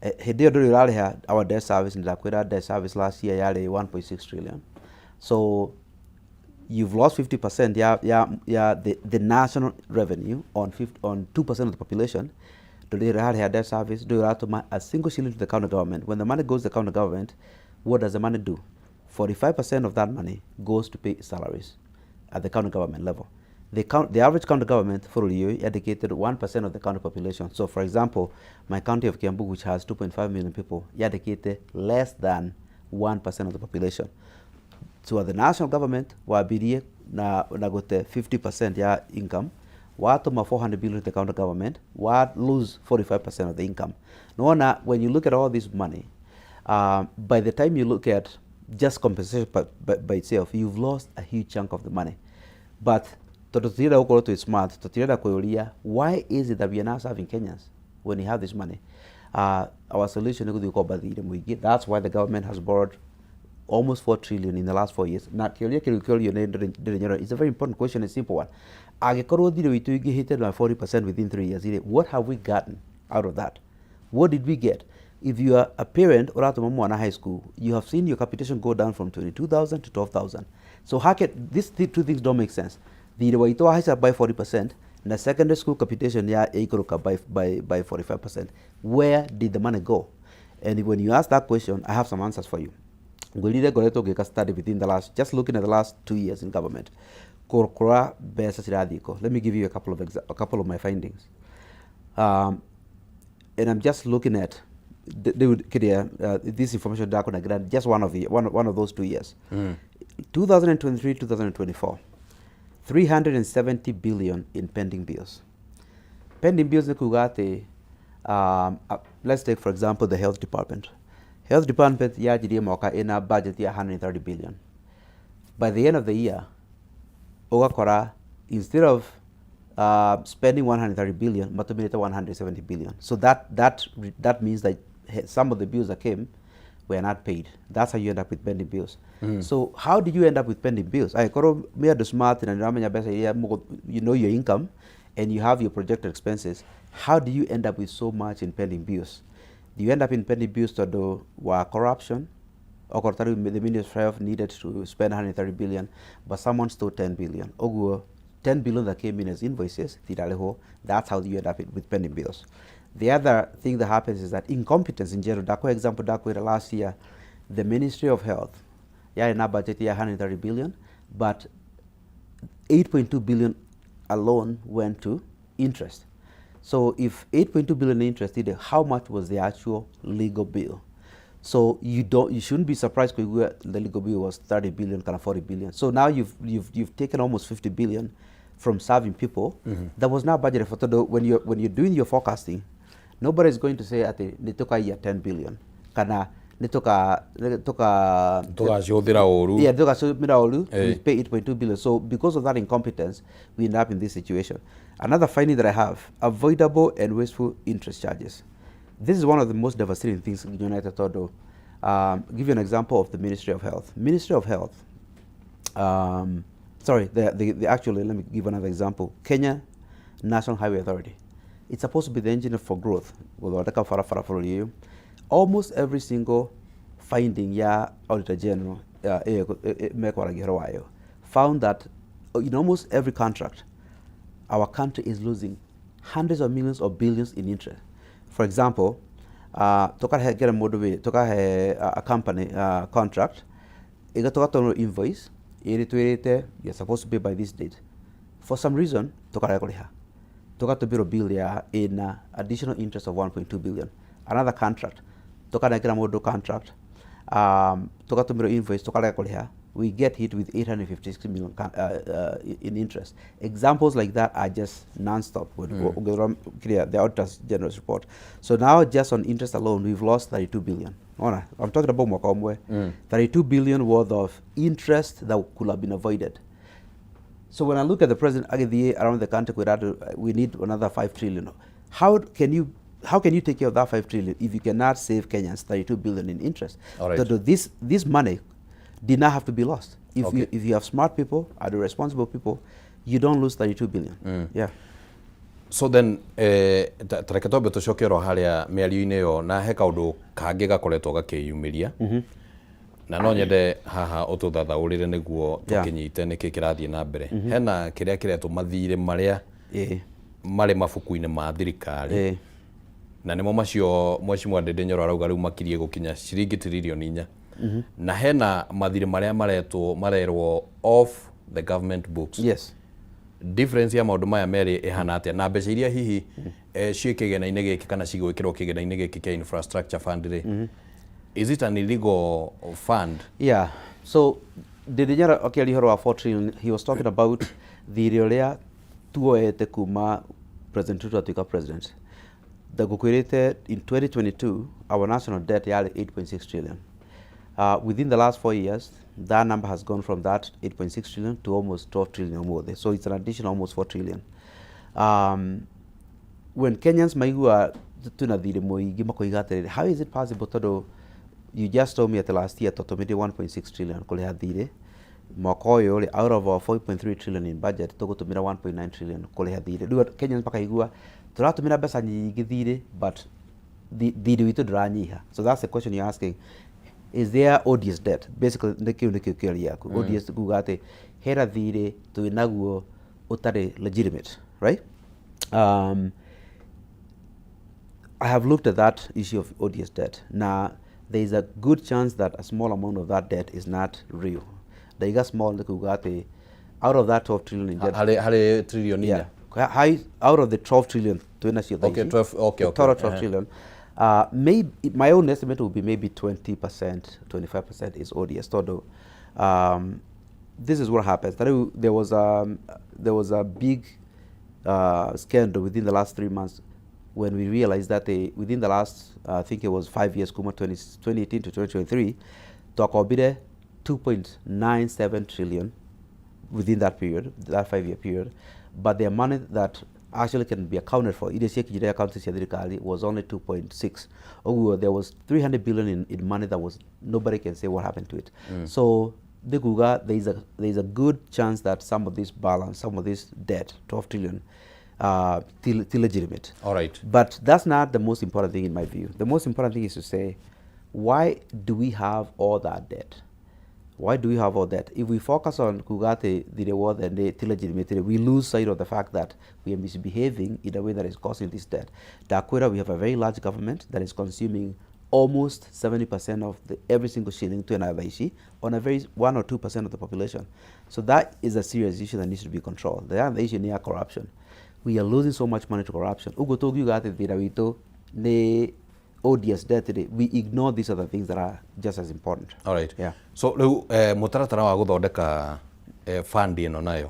Hĩndĩ ĩyo ndũrĩ ũrarĩha our debt service. Ndakwĩra debt service last year yarĩ 1.6 trillion. So you've lost 50% ya the national revenue on 2% of the population. Ndũrĩ ũrarĩha debt service, ndũrĩ ũratũma a single shilling to the county government. When the money goes to the county government, what does the money do? 45% of that money goes to pay salaries at the county government level. The average county government for the year dedicated 1% of the county population. So, for example, my county of Kiambu, which has 2.5 million people, dedicated less than 1% of the population. So at the national government, wambirie na gũte 50% ya income, watũma 400 billion to the county government, wa lose 45% of the income. Nĩwona, when you look at all this money, by the time you look at just compensation by itself, you've lost a huge chunk of the money. But tondũ tũtirenda gũkorwo twĩ smart, tũtirenda kwĩyũria, why is it that we are now serving Kenyans when we have this money? Our solution nĩ gũthiĩ gũkomba thirĩ mũingĩ. That's why the government has borrowed almost 4 trillion in the last 4 years. Na kĩũria kĩrĩu kĩũrio nĩ Ndĩrĩ Nyoro, it's a very important question, a simple one. Angĩkorwo thirĩ witũ ingĩhĩte na 40% within 3 years rĩ, what have we gotten out of that? What did we get? If you are a parent ũratũma mwana high school, you have seen your capitation go down from 22,000 to 12,000. So how can these two things don't make sense? Thirĩ waitũ wahaica by 40% na secondary school capitation ya ĩikũrũka by 45%. Where did the money go? And when you ask that question, I have some answers for you. Ngwĩrire ngoretwo ngĩka study within the last, just looking at the last 2 years in government, kũrora mbeca cirathiĩ kũ. Let me give you a couple of my findings, and I'm just looking at they would kĩrĩa, this information ndakũnengera just one of those 2 years, 2023, 2024, 370 billion in pending bills. Pending bills nĩ kuga atĩ, let's take for example the health department. Health department yanjirie mwaka ina budget ya 130 billion. By the end of the year, ũgakora instead of spending 130 billion, matũmĩrĩte 170 billion. So that means that some of the bills that came were not paid. That's how you end up with pending bills. So how did you end up with pending bills? Angĩkorwo nĩ andũ smart na nĩũramenya mbeca iria you know your income and you have your projected expenses, how do you end up with so much in pending bills? Do you end up in pending bills tondũ wa corruption? Okorwo ta rĩu the Ministry of Health needed to spend 130 billion, but someone stole 10 billion. Ũguo 10 billion that came in as invoices tirarĩhwo. That's how you end up with pending bills. The other thing that happens is that incompetence in general. Ndakũhe example, ndakwĩra last year the Ministry of Health yarĩ na budget ya 130 billion, but 8.2 billion alone went to interest. So if 8.2 billion interest, how much was the actual legal bill? So you shouldn't be surprised kuigua the legal bill was 30 billion, kind of 40 billion. So now you've taken almost 50 billion from serving people that was not budgeted for. Tondũ when you're doing your forecasting, nobody is going to say atĩ nĩtũkaiya 10 billion kana nĩtũka Tũgacihũthĩra ũru. Yeah, tũgacihũthĩra ũru. Eh. We pay 8.2 billion. So because of that incompetence, we end up in this situation. Another finding that I have: avoidable and wasteful interest charges. This is one of the most devastating things nyonete tondũ, give you an example of the Ministry of Health. Ministry of Health, sorry, the actually, let me give another example. Kenya National Highway Authority. It's supposed to be the engine for growth. Gũthondeka barabara bũrũri ũyũ. Almost every single finding ya Auditor General ĩyo mekwaragia ũhoro wayo found that in almost every contract, our country is losing hundreds of millions or billions in interest. For example, tũkahengera mũndũ wĩ tũkahe a company contract, ĩgatũgatũrwo invoice ĩrĩ twĩrĩte you're supposed to pay by this date. For some reason, tũkarega kũrĩha, tũgatũmĩrwo bill ya ĩna additional interest of 1.2 billion. Another contract, tũkanengera mũndũ contract, tũgatũmĩrwo invoice, tũkarega kũrĩha, we get hit with 856 million in interest. Examples like that are just non-stop with the Auditor General's report. So now just on interest alone, we've lost 32 billion. Ona, I'm talking about mwaka ũmwe. 32 billion worth of interest that could have been avoided. So when I look at the president agĩthiĩ around the country kwĩra andũ, we need another 5 trillion. How can you take care of that 5 trillion if you cannot save Kenyans 32 billion in interest? All right. Tondũ this money did not have to be lost. If you have smart people, and responsible people, you don't lose 32 billion. Yeah. So then, ta reke twambe tũcoke oro harĩa mĩario-inĩ ĩyo, na he kaũndũ kangĩ gakoretwo gakĩyumĩria na no nyende haha ũtũthathaũrĩre nĩguo tũkĩnyite nĩkĩ kĩrathiĩ na mbere. Hena kĩrĩa kĩretwo mathirĩ marĩa marĩ mabuku-inĩ ma thirikari, na nĩmo macio Mheshimiwa Ndindi Nyoro arauga rĩu makirie gũkinya ciringi tiririoni 4, na hena mathirĩ marĩa maretwo marerwo off the government books. Difference ya maũndũ maya merĩ ĩhana atĩa, na mbeca iria hihi ciĩ kĩgĩna-inĩ gĩkĩ kana cigwĩkĩrwo kĩgĩna-inĩ gĩkĩ kĩa infrastructure fund rĩ, is it an illegal fund? Yeah. So Ndindi Nyoro akĩaria ũhoro wa 4 trillion, he was talking about thirĩ ũrĩa tuoete kuma President Ruto atuĩka president. Ngũkwĩrĩte in 2022 our national debt yarĩ 8.6 trillion. Within the last 4 years, that number has gone from that 8.6 trillion to almost 12 trillion ũmũthĩ. So it's an additional almost 4 trillion. When Kenyans maigua Twĩna thirĩ mũingĩ, makoiga atĩrĩrĩ, how is it possible? Tondũ you just told me at last year twatũmĩrire 1.6 trillion kũrĩha thirĩ. Mwaka ũyũ rĩ, out of our 4.3 trillion in budget, tũgũtũmĩra 1.9 trillion kũrĩha thirĩ. Rĩu Kenyans makaigua tũratũmĩra mbeca nyingĩ thirĩ, but thirĩ witũ ndũranyiha. So that's the question you're asking: is there odious debt? Basically nĩ kĩu, nĩkĩo kĩũria yaku. Odious kuga atĩ hena thirĩ twĩnaguo ũtarĩ legitimate, right? I have looked at that issue of odious debt. Now, there is a good chance that a small amount of that debt is not real. Ndaiga small nĩ kuga atĩ out of that 12 trillion in debt, Harĩ trillion inya? Yeah, out of the 12 trillion twĩna cio thaa ici, 12, okay, the total 12 trillion, maybe my own estimate would be maybe 20%, 25% is odious. Tondũ this is what happens. Tarĩu there was a big scandal within the last 3 months when we realized that within the last, I think it was 5 years, kuma 20, 2018 to 2023, twakombire 2.97 trillion within that period, that 5-year period, but the money that actually can be accounted for, iria ciakinyire account cia thirikari, was only 2.6. Ũguo there was 300 billion in money that was, nobody can say what happened to it. So nĩ kuga there is a good chance that some of this balance, some of this debt, 12 trillion, still legitimate. All right. But that's not the most important thing in my view. The most important thing is to say, why do we have all that debt? Why do we have all that? If we focus on kuga atĩ thirĩ wothe nĩ ti legitimate, we lose sight of the fact that we are misbehaving in a way that is causing this debt. Ndakwĩra, we have a very large government that is consuming almost 70% of every single shilling to another issue on a very 1 or 2% of the population. So that is a serious issue that needs to be controlled. The other issue near corruption. We are losing so much money to corruption. Ũguo tũngiuga atĩ thĩna witũ nĩ odious debt rĩ, we ignore these other things that are just as important. All right. Yeah. So rĩu mũtaratara wa gũthondeka fund ĩno nayo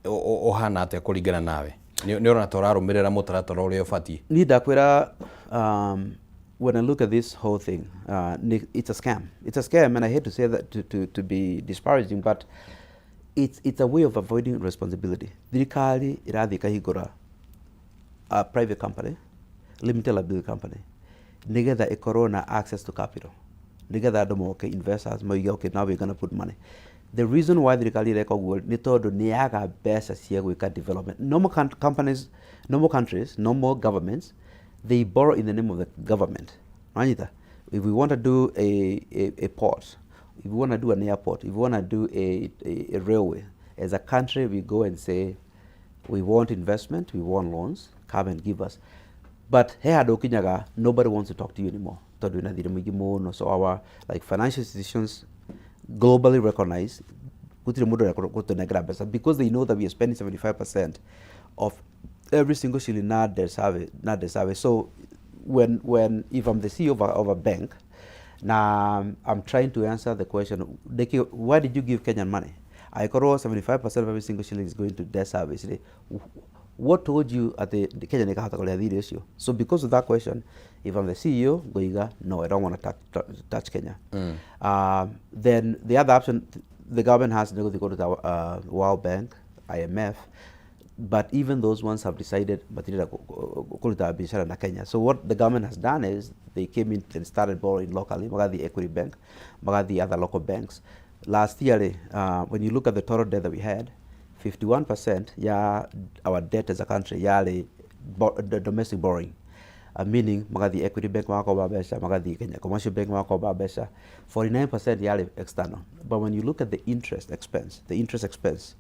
ũhana atĩa kũringana nawe? Nĩ ũrona ta ũrarũmĩrĩra mũtaratara ũrĩa ũbatiĩ? Niĩ ndakwĩra, when I look at this whole thing, it's a scam. It's a scam, and I hate to say that to be disparaging, but it's a way of avoiding responsibility. Thirikari ĩrathiĩ ĩkahingũra a private company, limited liability company, nĩgetha ĩkorwo na access to capital, nĩgetha andũ moke, investors moige, "Okay, now we're gonna put money." The reason why thirikari ĩreka ũguo nĩ tondũ nĩ yaga mbeca cia gwĩka development. Normal companies, normal countries, normal governments, they borrow in the name of the government. Wanyita? If we want to do a port, if we want to do an airport, if we want to do a railway, as a country we go and say, "We want investment, we want loans, come and give us." But he handũ ũkinyaga, nobody wants to talk to you anymore tondũ wĩna thirĩ mũingĩ mũno. So our, like, financial institutions globally recognize gũtirĩ mũndũ ũrĩa gũtũnengera mbeca because they know that we are spending 75% of every single shilling na debt service, na debt service. So when if I'm the CEO of a bank, now I'm trying to answer the question, why did you give Kenyan money? Aikorwo 75% of every single shilling is going to debt service. What told you at the Kenya nĩkahota kũrĩha thirĩ ũcio? So because of that question, if I'm the CEO, ngoiga, "No, I don't want to touch Kenya." Then the other option the government has nĩ gũthiĩ kũruta World Bank, IMF, but even those ones have decided matirenda kũruta biacara na Kenya. So what the government has done is they came in and started borrowing locally, magathiĩ Equity Bank, magathiĩ other local banks. Last year, when you look at the total debt that we had, 51% ya our debt as a country yarĩ the domestic borrowing. Meaning magathiĩ Equity Bank magakomba mbeca, magathiĩ Kenya Commercial Bank magakomba mbeca. 49% yarĩ external. But when you look at the interest expense, the interest expense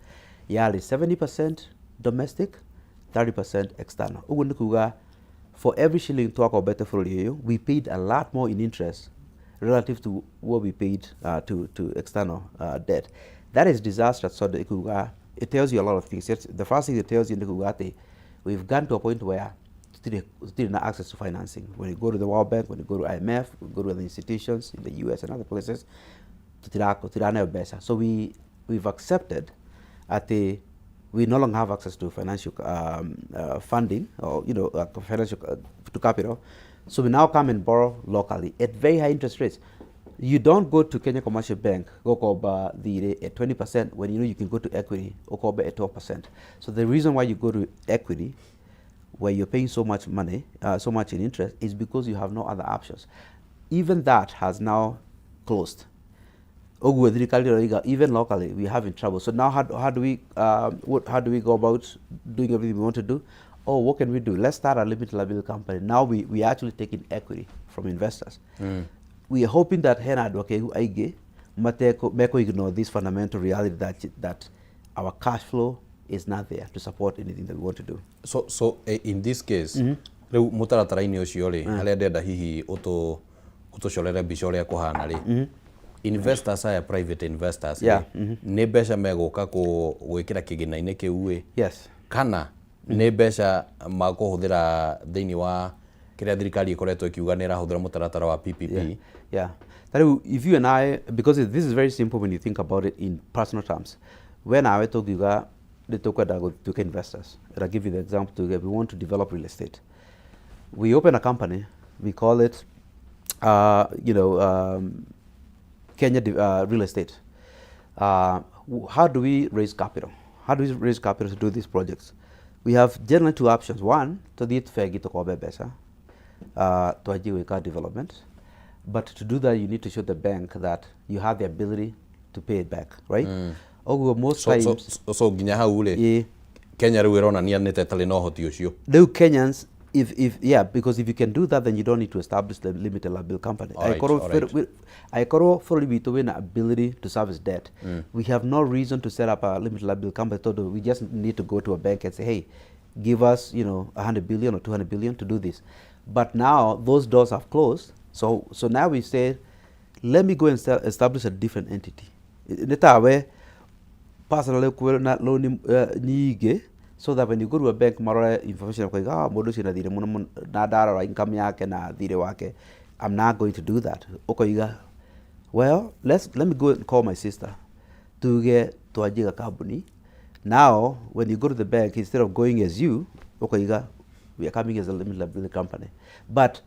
yarĩ 70% domestic, 30% external. Ũguo nĩ kuga for every shilling twakombete bũrũri ũyũ, we paid a lot more in interest relative to what we paid to external debt. That is disastrous. So ikuga it tells you a lot of things. The first thing it tells you nĩ kuga atĩ we've gone to a point where tutire na access to financing. When you go to the World Bank, when you go to IMF, we go to other institutions in the US and other places, tutiraneo mbeca. So we've accepted atĩ we no longer have access to financial funding or financial to capital. So we now come and borrow locally at very high interest rates. You don't go to Kenya Commercial Bank gũkomba thirĩ at 20% when you know you can go to Equity ũkombe at 12%. So the reason why you go to Equity Where you're paying so much money, so much in interest, is because you have no other options. Even that has now closed. Ũguo thirikari ĩroiga even locally we having trouble. So now how do we go about doing everything we want to do? Oh, what can we do? Let's start a limited liability company. Now we are actually taking equity from investors. We are hoping that hena andũ akĩgu aingĩ mateko meko ignore this fundamental reality that our cash flow is not there to support anything that we want to do. So in this case rĩu mũtaratara-inĩ ũcio rĩ, harĩa ndĩrenda hihi ũtũcorere mbica ũrĩa kũhana rĩ, investors aya, private investors rĩ, nĩ mbeca megũka gwĩkĩra kĩgĩna-inĩ kĩu ĩ, Yes. kana nĩ mbeca makũhũthĩra thĩinĩ wa kĩrĩa thirikari ĩkoretwo ĩkiuga nĩ ĩrahũthĩra mũtaratara wa PPP? Yeah. That if you and I, because this is very simple when you think about it in personal terms. When I tũngiuga nĩ tũkwenda gũtuĩka investors, and I'll give you the example to we want to develop real estate. We open a company, we call it, Kenya Real Estate. How do we raise capital? How do we raise capital to do these projects? We have generally two options. One, tũthiĩ bengi tũkombe mbeca, twanjie gwĩka development. But to do that, you need to show the bank that you have the ability to pay it back, right? Ũguo most times, So nginya hau rĩ, Kenya rĩu ĩronania nĩ ta ĩtarĩ na ũhoti ũcio. Rĩu Kenyans, if yeah, because if you can do that, then you don't need to establish the limited liability company. Angĩkorwo bũrũri witũ wĩna ability to service debt, we have no reason to set up a limited liability company, tondũ we just need to go to a bank and say, "Hey, give us 100 billion or 200 billion to do this." But now those doors have closed, so now we say, let me go and establish a different entity. Nĩ tawe personally kwĩna loan nyingĩ, so that when you go to a bank marore information makoiga, "Ah, mũndũ ũcio na thirĩ mũno mũno," na ndarora income yake na thirĩ wake, "I'm not going to do that." Ũkoiga, "Well, let me go and call my sister, tuge twanjie kambuni." Now when you go to the bank, instead of going as you, ũkoiga, "We are coming as a limited liability company." But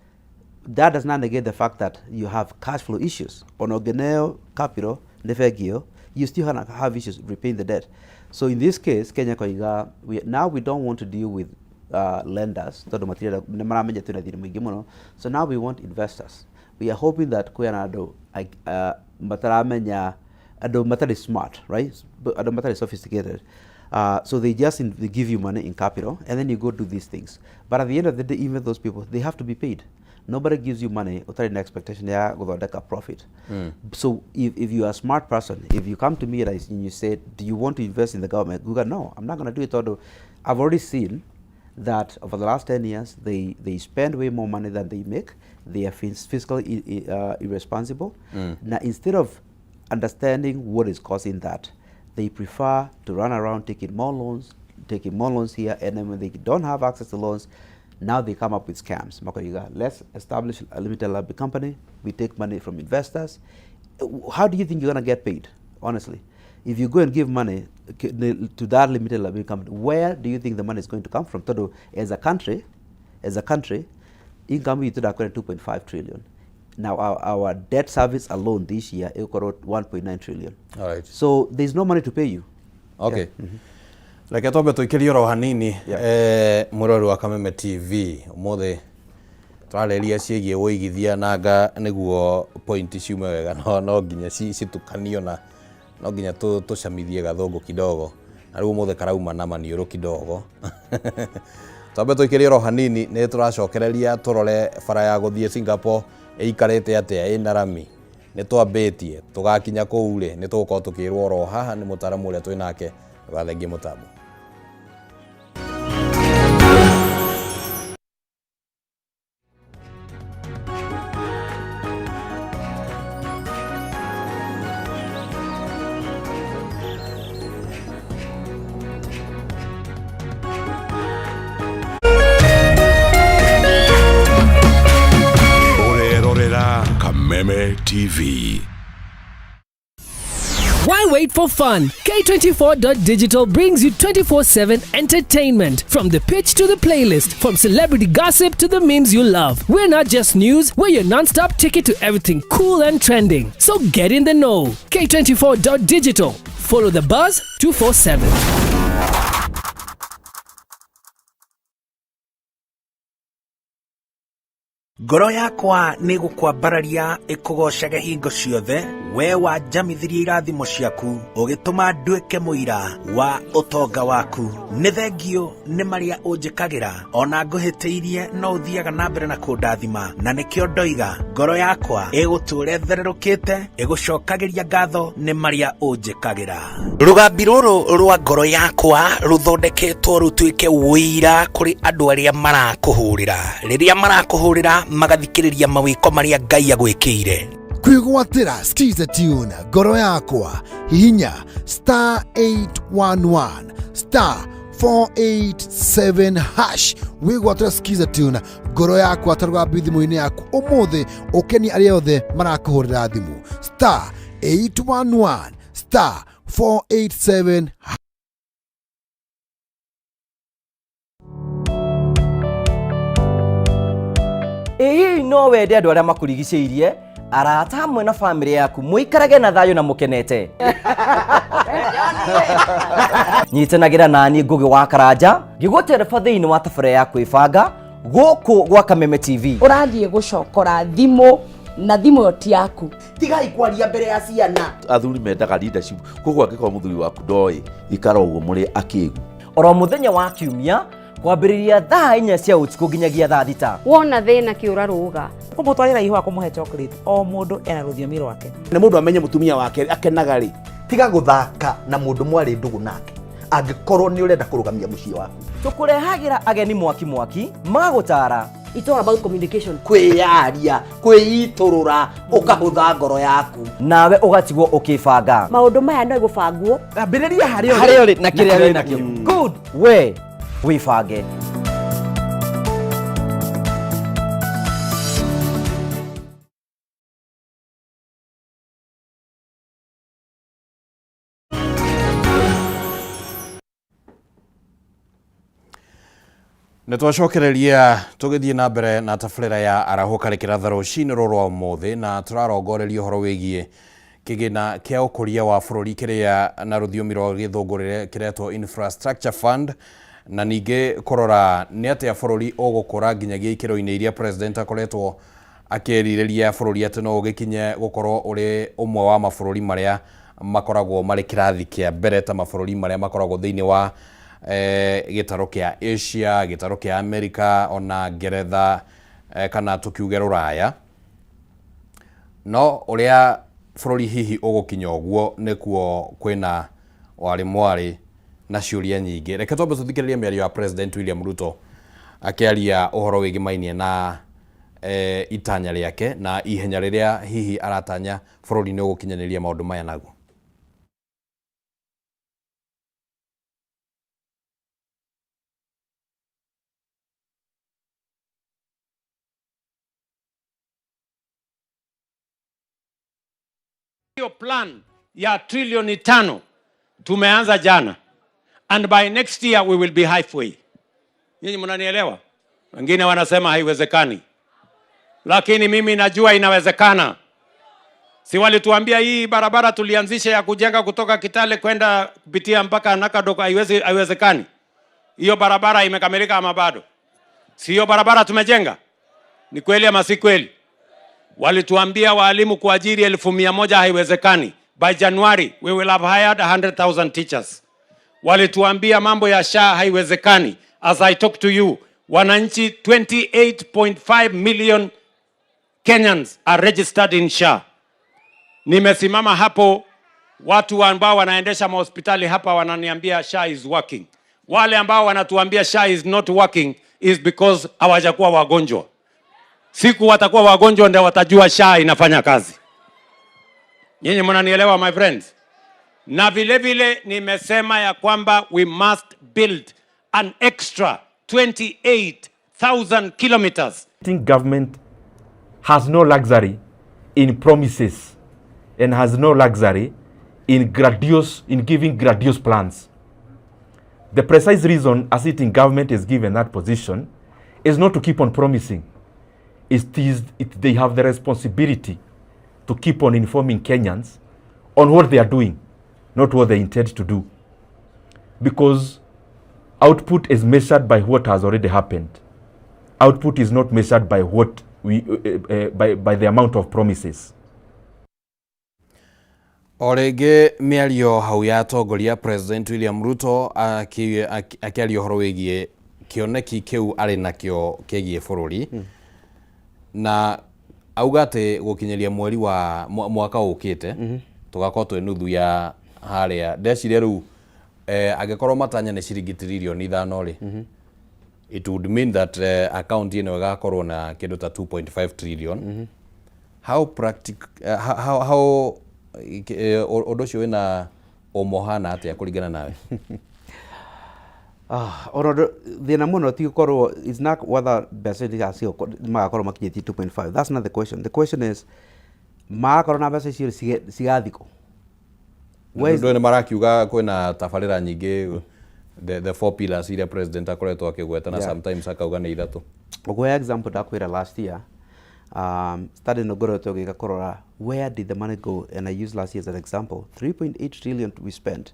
that does not negate the fact that you have cash flow issues. Ona ũngĩneo capital nĩ bengi ĩyo, you still have issues repaying the debt. So in this case, Kenya koiga, now we don't want to deal with lenders, tondũ matirenda, nĩ maramenya twĩna thirĩ mũingĩ mũno. So now we want investors. We are hoping that kwĩna andũ mataramenya, andũ matarĩ smart, right? But andũ matarĩ sophisticated. So they just they give you money in capital, and then you go do these things. But at the end of the day, even those people, they have to be paid. Nobody gives you money ũtarĩ na expectation ya gũthondeka profit. So if you are a smart person, if you come to me and you say, "Do you want to invest in the government?" You go, "No, I'm not going to do it." Although I've already seen that over the last 10 years, they spend way more money than they make. They are fiscally irresponsible. Now, instead of understanding what is causing that, they prefer to run around taking more loans here, and then when they don't have access to loans, now they come up with scams. Makoiga, "Let's establish a limited liability company. We take money from investors." How do you think you're going to get paid, honestly? If you go and give money to that limited liability company, where do you think the money is going to come from? Tondũ as a country, income itũ ndakwĩra 2.5 trillion. Now our debt service alone this year ĩgũkorwo 1.9 trillion. All right. So there's no money to pay you. Okay. Reke twambe tũikĩrie oro hanini. Mwĩrori wa Kameme TV, ũmũthĩ tũrarĩria ciĩgiĩ ũigithia nanga nĩguo point ciume wega, no nginya citukanio na no nginya tũcamithie gathũngũ kidogo, na rĩu ũmũthĩ karauma na maniũrũ kidogo. Twambe tũikĩrie oro hanini, nĩ tũracokereria tũrore bara ya gũthiĩ Singapore ĩikarĩte atĩa ĩna rami. Nĩ twambĩtie tũgakinya kũu rĩ, nĩ tũgũkorwo tũkĩrwo oro haha nĩ mũtaramu ũrĩa twĩ nake. Ndũgathengie mũtambo. Ũrerorera Kameme TV. Why wait for fun? K24.digital brings you 24/7 entertainment. From the pitch to the playlist, from celebrity gossip to the memes you love. We're not just news, we're your non stop ticket to everything cool and trending. So get in the know. K24.digital. Follow the buzz 24/7. Ngoro yakwa nĩ gũkwambararia ĩkũgoocage hingo ciothe, we wanjamithirie irathimo ciaku, ũgĩtũma nduĩke mũira wa ũtonga waku. Nĩ thengio nĩ marĩa ũnjĩkagĩra, ona ngũhĩtĩirie no ũthiaga na mbere na kũndathima, na nĩkĩo ndoiga ngoro yakwa ĩgũtũũra ĩthererũkĩte, ĩgũcokagĩria ngatho nĩ marĩa ũnjĩkagĩra. Rũgambi rũrũ rwa ngoro yakwa rũthondeketwo rũtuĩke ũira kũrĩ andũ arĩa marakũhũrĩra. Rĩrĩa marakũhũrĩra magathikĩrĩria mawĩko marĩa Ngai agwĩkĩire. Kwĩgwatĩra Skiza Tune ngoro yakwa, hihinya star 811 star 487 hash wĩgwatĩra Skiza Tune ngoro yakwa ta rũgambi thimũ-inĩ yaku ũmũthĩ, ũkenie arĩa othe marakũhũrĩra thimũ star 811 star 487. Ĩ hihi no wende andũ arĩa makũrigicĩirie, arata hamwe na bamĩrĩ yaku mũikarage na thayũ na mũkenete? Nyitanagĩra nani Ngũgĩ wa Karanja ngĩgũtereba thĩinĩ wa tabarĩra ya kwĩbanga gũkũ gwa Kameme TV. Ũrathiĩ gũcokora thimũ na thimũ ĩyo ti yaku. Tigai kwaria mbere ya ciana. Athuri mendaga leadership, koguo angĩkorwo mũthuri waku ndoĩ, ikara ũguo mũrĩ akĩgu. Oro mũthenya wa kiumia kwambĩrĩria thaa 4 cia ũtukũ nginyagia thaa 6. Wona thĩna kĩũra rũga. Kũmũtwarĩra ihũa, kũmũhe chocolate, o mũndũ ena rũthiomi rwake. Nĩ mũndũ amenye mũtumia wake akenaga rĩ. Tiga gũthaka na mũndũ mwarĩ ndũgũ nake angĩkorwo nĩ ũrenda kũrũgamia mũciĩ waku. Tũkũrehagĩra ageni mwaki mwaki magũtara. It's all about communication. Kwĩyaria, kwĩitũrũra, ũkahũtha ngoro yaku. Nawe ũgatigwo ũkĩbanga. Maũndũ maya no gũbangwo. Ambĩrĩria harĩa ũrĩ. Harĩa ũrĩ na kĩrĩa wĩ nakĩo. Good, we wĩbange. Nĩ twacokereria tũgĩthiĩ na mbere na tabarĩra ya arahũka rĩkĩratha rũcinĩ rũrũ rwa ũmũthĩ, na tũrarongoreria ũhoro wĩgiĩ kĩgĩna kĩa ũkũria wa bũrũri kĩrĩa na rũthiomi rwa gĩthũngũ kĩretwo Infrastructure Fund, na ningĩ kũrora nĩ atĩa bũrũri ũgũkũra nginyagia ikĩro-inĩ iria president akoretwo akĩrirĩria bũrũri atĩ no ũgĩkinye gũkorwo ũrĩ ũmwe wa mabũrũri marĩa makoragwo marĩ kĩrathi kĩa mbere, ta mabũrũri marĩa makoragwo thĩinĩ wa gĩtarũ kĩa Asia, gĩtarũ kĩa America, ona Ngeretha, kana tũkiuge Rũraya. No ũrĩa bũrũri hihi ũgũkinya ũguo nĩkuo kwĩna warĩ mwarĩ na ciũria nyingĩ. Reke twambe tũthikĩrĩrie mĩario ya President William Ruto akĩaria ũhoro wĩgĩmainie na itanya rĩake na ihenya rĩrĩa hihi aratanya bũrũri nĩ ũgũkinyanĩria maũndũ maya naguo. Hiyo plan ya trilioni 5 tumeanza jana, and by next year we will be halfway. Nyinyi mnanielewa? Wengine wanasema haiwezekani, lakini mimi najua inawezekana. Si walituambia hii barabara tulianzisha ya kujenga kutoka Kitale kwenda kupitia mpaka Nakadok haiwezekani? Hiyo barabara imekamilika ama bado? Si hiyo barabara tumejenga? Ni kweli ama si kweli? Walituambia walimu kuajiri 100,000 haiwezekani. By January we will have hired 100,000 teachers. Walituambia mambo ya SHA haiwezekani. As I talk to you, wananchi 28.5 million Kenyans are registered in SHA. Nimesimama hapo, watu ambao wanaendesha mahospitali hapa wananiambia SHA is working. Wale ambao wanatuambia SHA is not working is because hawajakuwa wagonjwa. Siku watakuwa wagonjwa ndio watajua SHA inafanya kazi. Nyinyi mnanielewa my friends? Na vile vile nimesema ya kwamba we must build an extra 28,000 kilometers. I think government has no luxury in promises and has no luxury in giving grandiose plans. The precise reason a sitting government is given that position is not to keep on promising. They have the responsibility to keep on informing Kenyans on what they are doing, not what they intend to do. Because output is measured by what has already happened. Output is not measured by what by the amount of promises. O rĩngĩ mĩario hau ya atongoria President William Ruto akĩaria ũhoro wĩgiĩ kĩoneki kĩu arĩ nakĩo kĩgiĩ bũrũri na auga atĩ gũkinyĩria mweri wa mwaka ũkĩte tũgakorwo twĩ nuthu ya harĩa. Ndeciria rĩu angĩkorwo matanya nĩ ciringi 5 tiririoni rĩ, it would mean that account ĩno ĩgakorwo na kĩndũ ta 2.5 trillion. How practic how ũndũ ũcio wĩna ũmohana atĩa kũringana nawe? Ah, ona thĩna mũno ti gũkorwo, it's not whether mbeca icio magakorwo makinyĩtie 2.5. That's not the question. The question is, magakorwo na mbeca icio cigathiĩ kũ? Ndũ nĩ marakiuga kwĩna tabarĩra nyingĩ, the four pillars iria president akoretwo akĩgweta na sometimes akauga nĩ ithatũ. Ũkũhe example, ndakwĩra last year study ĩno ngoretwo ngĩka kũrora where did the money go, and I used last year as an example. 3.8 trillion we spent.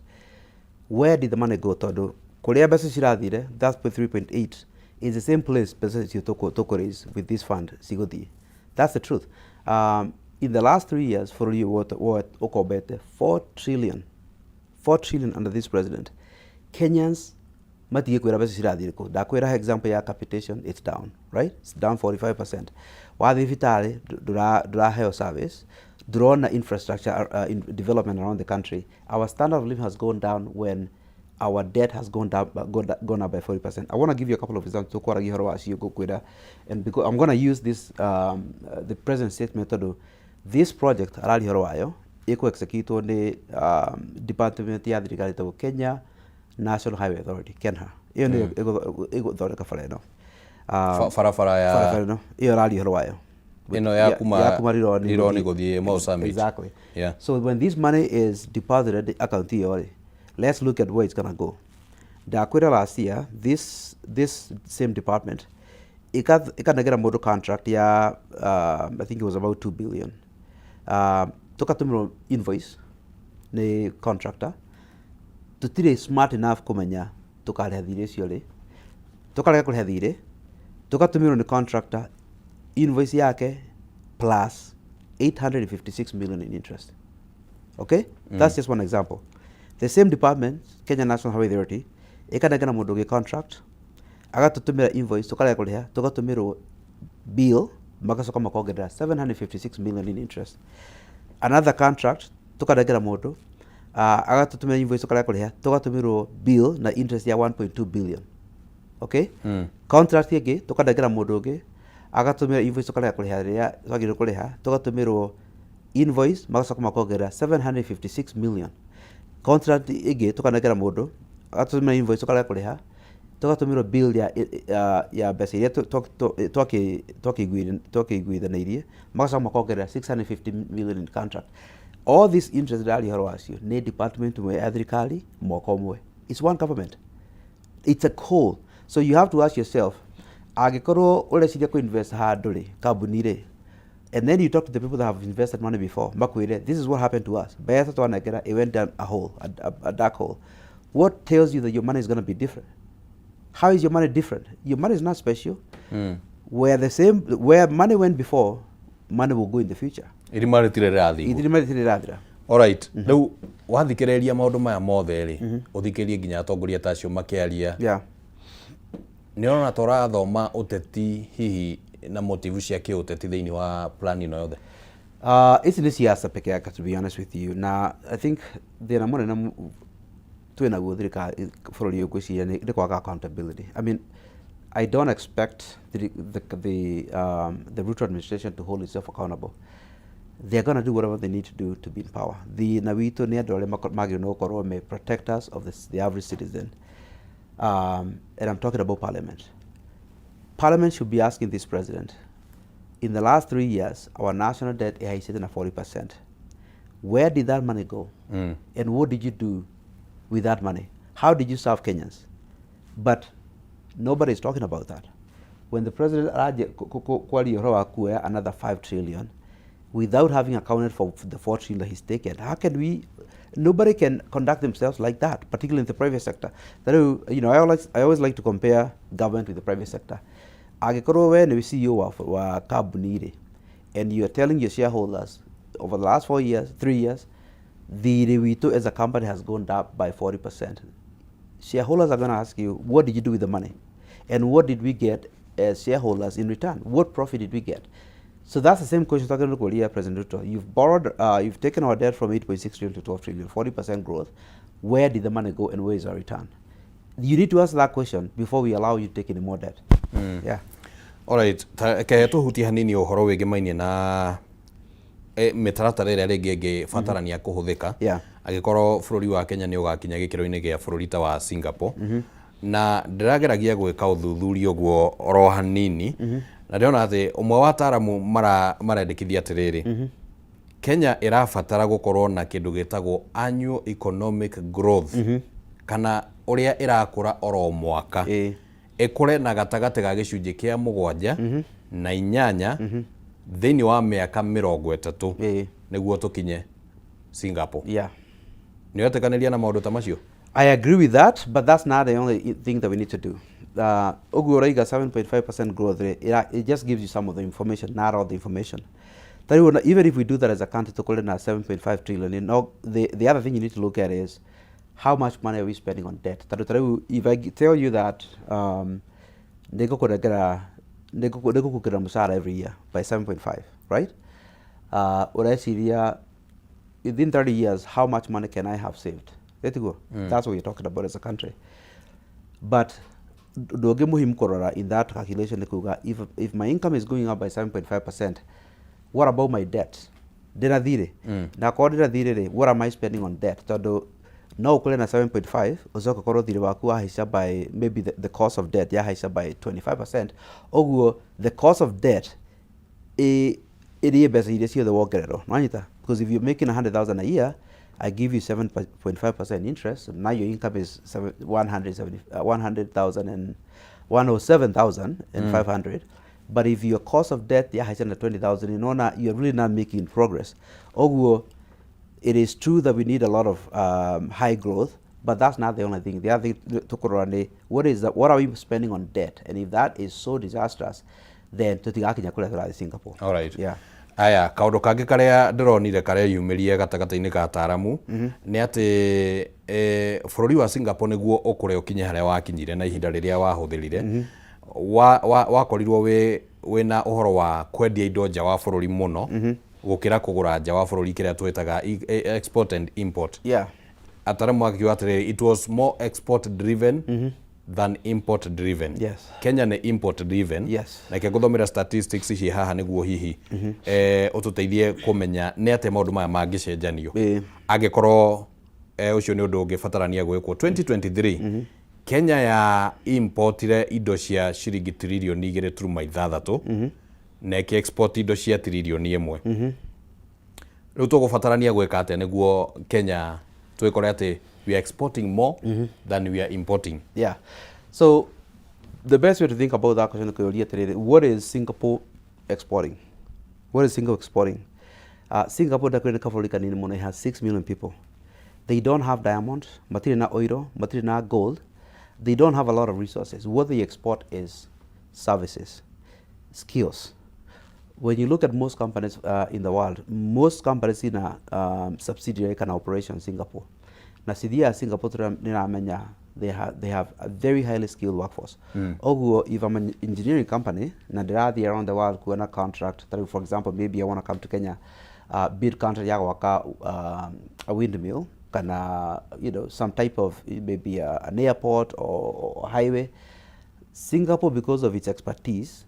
Where did the money go? Tondũ kũrĩa mbeca cirathire, that's 3.8 is the same place mbeca icio tũkũ raise with this fund cigũthiĩ. That's the truth. In the last 3 years, bũrũri ũyũ ũkombete 4 trillion, 4 trillion under this president. Kenyans matige kwĩra mbeca cirathiĩ kũ. Ndakwĩra example ya capitation, it's down, right? It's down 45%. Wathiĩ thibitarĩ, ndũraheo service, ndũrona infrastructure in development around the country. Our standard of living has gone down when our debt has gone down, gone up by 40%. I want to give you a couple of examples tukwaragia ũhoro wacio ngũkwĩra, and because I'm going to use this the present statement, tondũ this project araria ũhoro wayo ĩkũ executwo nĩ department ya thirikari ĩtagwo Kenya National Highway Authority, KENHA. Ĩyo nĩyo ĩgũthondeka bara ĩno. Barabara ya Barabara ĩno ĩyo ĩraria ũhoro wayo. Ĩno ya kuma ya kuma Rironi Rironi gũthiĩ Mau Summit. Exactly. Yeah. So when this money is deposited account ĩyo rĩ, let's look at where it's gonna go. Ndakwĩra last year this same department ĩkanengera mũndũ contract ya I think it was about 2 billion. Tũkatũmĩrwo invoice nĩ contractor, tũtirĩ smart enough kũmenya tũkarĩha thirĩ ũcio rĩ, tũkarega kũrĩha thirĩ, tũgatũmĩrwo nĩ contractor invoice yake plus 856 million in interest. Okay? That's just one example. The same department, Kenya National Highway Authority, ĩkanengera mũndũ ũngĩ contract, agatũtũmĩra invoice, tũkarega kũrĩha, tũgatũmĩrwo bill, magacoka makongerera 756 million in interest. Another contract tũkanengera mũndũ, agatũtũmĩra invoice, tũkarega kũrĩha, tũgatũmĩrwo bill na interest ya 1.2 billion. Okay? Contract ĩngĩ tũkanengera mũndũ ũngĩ, agatũmĩra invoice, tũkarega kũrĩha rĩrĩa twagĩrĩirwo kũrĩha, tũgatũmĩrwo invoice, magacoka makongerera 756 million. Contract ĩngĩ tũkanengera mũndũ, agatũmĩra invoice, tũkarega kũrĩha, tũgatũmĩrwo bill ya mbeca iria twakĩiguithanĩirie, magacoka makongerera 650 million in contract. All this interest ndĩraria ũhoro wacio nĩ department ĩmwe ya thirikari mwaka ũmwe. It's one government, it's a whole. So you have to ask yourself, angĩkorwo ũreciria kũ invest handũ rĩ, kambuni rĩ, and then you talk to the people that have invested money before, makwĩre this is what happened to us, mbeca twanengera, it went down a hole, a dark hole. What tells you that your money is going to be different? How is your money different? Your money is not special. Where the same, where money went before, money will go in the future. Irima rĩtirĩ rĩrathigwo. Irima rĩtirĩ rĩrathira. Alright, rĩu wathikĩrĩria maũndũ maya mothe rĩ, ũthikĩrĩrie nginya atongoria ta acio makĩaria, nĩ ũrona ta ũrathoma ũteti hihi na motive cia kĩũteti thĩinĩ wa plan ĩno yothe? Ici nĩ siasa peke yake, to be honest with you. Na I think thĩna mũnene twĩ naguo thirikari bũrũri ũyũ ngwĩciria nĩ kwaga accountability. I mean, I don't expect the Ruto administration to hold itself accountable. They're going to do whatever they need to do to be in power. Thĩna witũ nĩ andũ arĩa magĩrĩirwo nĩ gũkorwo me protectors of the average citizen. And I'm talking about parliament. Parliament should be asking this president, in the last 3 years, our national debt is na 40%. Where did that money go? And what did you do with that money? How did you serve Kenyans? But nobody is talking about that. When the president aranjia kwaria ũhoro wa kuoya another 5 trillion without having accounted for the 4 trillion that he's taken, how can we? Nobody can conduct themselves like that, particularly in the private sector. That, I always like to compare government with the private sector. Angĩkorwo we nĩ CEO wa kambuni rĩ, and you are telling your shareholders over the last 4 years, 3 years, thirĩ witũ as a company has gone up by 40%, shareholders are going to ask you, "What did you do with the money? And what did we get as shareholders in return? What profit did we get?" So that's the same question talking to President Ruto. You've borrowed, you've taken our debt from 8.6 trillion to 12 trillion, 40% growth. Where did the money go and where is our return? You need to answer that question before we allow you to take any more debt. Yeah. Alright, ke tũhutie hanini ũhoro wĩgĩmainie na mĩtaratara ĩrĩa rĩngĩ ĩngĩbatarania kũhũthĩka angĩkorwo bũrũri wa Kenya nĩ ũgakinya gĩkĩro-inĩ gĩa bũrũri ta wa Singapore. Na ndĩrageragia gwĩka ũthuthuria ũguo oro hanini, na ndĩrona atĩ ũmwe wa ataaramu marendekithia atĩrĩrĩ, Kenya ĩrabatara gũkorwo na kĩndũ gĩtagwo annual economic growth, kana ũrĩa ĩrakũra oro mwaka, ĩkũre na gatagatĩ ga 7% na 8% thĩinĩ wa mĩaka 30 nĩguo tũkinye Singapore. Nĩ wetĩkanĩria na maũndũ ta macio? I agree with that, but that's not the only thing that we need to do. Ũguo ũraiga 7.5% growth rate, it just gives you some of the information, not all the information. Ta rĩu even if we do that as a country tũkũre na 7.5 trillion, the other thing you need to look at is how much money are we spending on debt. Tondũ ta rĩu if I tell you that nĩngũkũnengera nĩngũkuongerera mũcara every year by 7.5, right? Ũreciria within 30 years, how much money can I have saved? Etiguo? That's what we're talking about as a country. But ũndũ ũngĩ muhimu kũrora in that calculation nĩ kuga if my income is going up by 7.5%, what about my debt? Ndĩna thirĩ? Na korwo ndĩna thirĩ rĩ, what am I spending on debt? Tondũ no ũkũre na 7.5 ũcoke ũkorwo thirĩ waku wahaica by maybe the cost of debt yahaica by 25%. Ũguo the cost of debt ĩrĩe mbeca iria ciothe wongererwo. Nwanyita? Because if you're making 100,000 a year, I give you 7.5% interest, so now your income is seven, 170, 100,000 and 107,500. But if your cost of debt yahaica na 20,000, unaona you're really not making progress. Ũguo it is true that we need a lot of high growth, but that's not the only thing. The other thing tũkũrora nĩ what is that, what are we spending on debt? And if that is so disastrous, then tũtigakinya kũrĩa tũrathiĩ Singapore. Alright. Yeah. Aya, kaũndũ kangĩ karĩa ndĩronire kareyumĩria gatagatĩ-inĩ ka ataaramu nĩ atĩ bũrũri wa Singapore nĩguo ũkũre ũkinye harĩa wakinyire na ihinda rĩrĩa wahũthĩrire, wakorirwo wĩna ũhoro wa kwendia indo nja wa bũrũri mũno gũkĩra kũgũra nja wa bũrũri, kĩrĩa twĩtaga export and import. Ataaramu akiuga atĩrĩrĩ, it was more export driven than import driven. Kenya nĩ import driven. Na reke ngũthomera statistics ici haha nĩguo hihi ũtũteithie kũmenya nĩ atĩa maũndũ maya mangĩcenjanio angĩkorwo ũcio nĩ ũndũ ũngĩbatarania gwĩkwo. 2023 Kenya ya importire indo cia ciringi tiririoni 2.6 na ĩkĩ export indo cia tiririoni 1. Rĩu tũgũbatarania gwĩka atĩa nĩguo Kenya twĩkore atĩ we are exporting more than we are importing? Yeah. So the best way to think about that question is kũyũria atĩrĩrĩ, what is Singapore exporting? What is Singapore exporting? Singapore ndakwĩra nĩ kabũrũri kanini mũno, it has 6 million people. They don't have diamond, matirĩ na oil, matirĩ na gold. They don't have a lot of resources. What they export is services, skills. When you look at most companies in the world, most companies in a subsidiary kana operation Singapore. Na cithiaga Singapore tũrĩa nĩramenya they have a very highly skilled workforce. Ũguo if I'm an engineering company na ndĩrathiĩ around the world kuona contract, ta rĩu for example, maybe I want to come to Kenya, bid contract ya gwaka a windmill kana some type of maybe an airport or highway. Singapore, because of its expertise,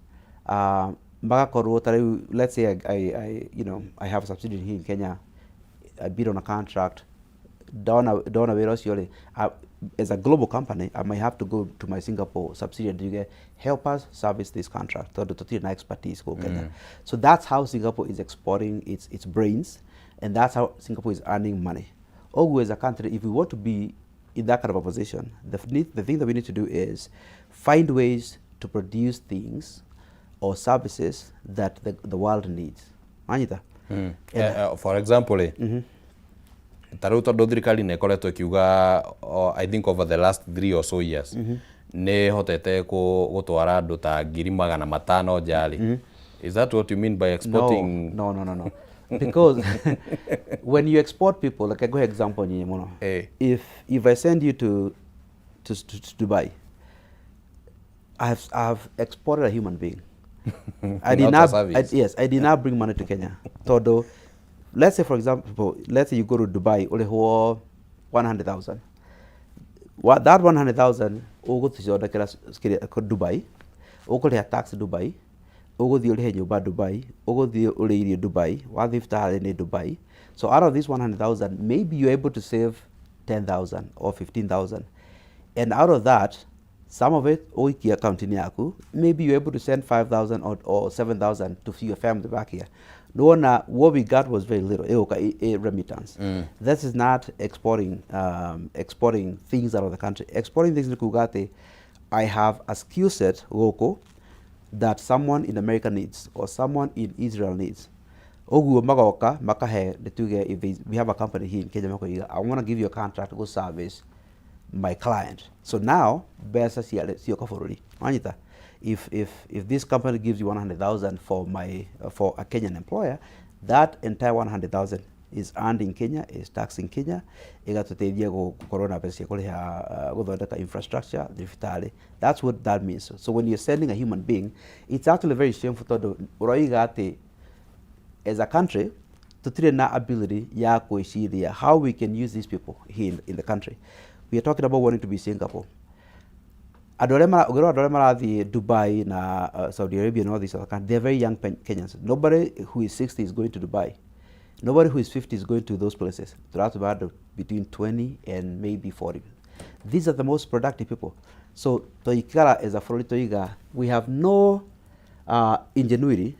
magakorwo ta rĩu, let's say I, you know, I have a subsidiary here in Kenya, I bid on a contract, ndona wĩra ũcio rĩ, as a global company, I might have to go to my Singapore subsidiary njuge, "Help us service this contract," tondũ tũtirĩ na expertise kũu Kenya. So that's how Singapore is exporting its brains, and that's how Singapore is earning money. Ũguo as a country, if we want to be in that kind of a position, the thing that we need to do is find ways to produce things or services that the world needs. Anyita? For example rĩ, ta rĩu tondũ thirikari nĩ ĩkoretwo ĩkiuga, I think over the last 3 or so years, Nĩ hotete gũtwara andũ ta 500,000 nja rĩ. Is that what you mean by exporting? No. Because when you export people, like I go example nyinyi muno. If I send you to Dubai, I have exported a human being. I did Not a not, service. Yes, I did not bring money to Kenya. Todo, let's say, for example, let's say you go to Dubai, urĩhwo 100,000. What that 100,000 ũgũcithondekera Dubai, ũkũrĩha tax Dubai, ũgũthiĩ ũrĩhe nyũmba Dubai, ũgũthiĩ ũrĩe irio Dubai, wathiĩ thibitarĩ nĩ Dubai. So out of this 100,000, maybe you're able to save 10,000 or 15,000. And out of that, some of it ũgũikia akaunti-inĩ yaku, maybe you're able to send 5,000 or 7,000 to your family back here. Nĩwona what we got was very little, ĩgũka ĩ remittance. This is not exporting things out of the country. Exporting things nĩ kuga atĩ I have a skill set gũkũ that someone in America needs or someone in Israel needs. Ũguo magoka makahe, nĩtuge if we have a company here in Kenya, makoiga, "I want to give you a contract to go service my client." So now mbeca cioka bũrũri. Wanyita? If this company gives you 100,000 for a Kenyan employer, that entire 100,000 is earned in Kenya, is taxed in Kenya, ĩgatũteithia gũkorwo na mbeca cia kũrĩha gũthondeka infrastructure, thibitarĩ. That's what that means. So when you're sending a human being, it's actually very shameful tondũ ũroiga atĩ as a country tutire na ability ya gwĩciria how we can use these people here in the country. We are talking about wanting to be Singapore. Andũ arĩa ũngĩrora andũ arĩa marathiĩ Dubai na Saudi Arabia and all these other countries, they're very young Kenyans. Nobody who is 60 is going to Dubai. Nobody who is 50 is going to those places. Tũratũma andũ between 20 and maybe 40. These are the most productive people. So twaikara as a bũrũri toiga we have no ingenuity,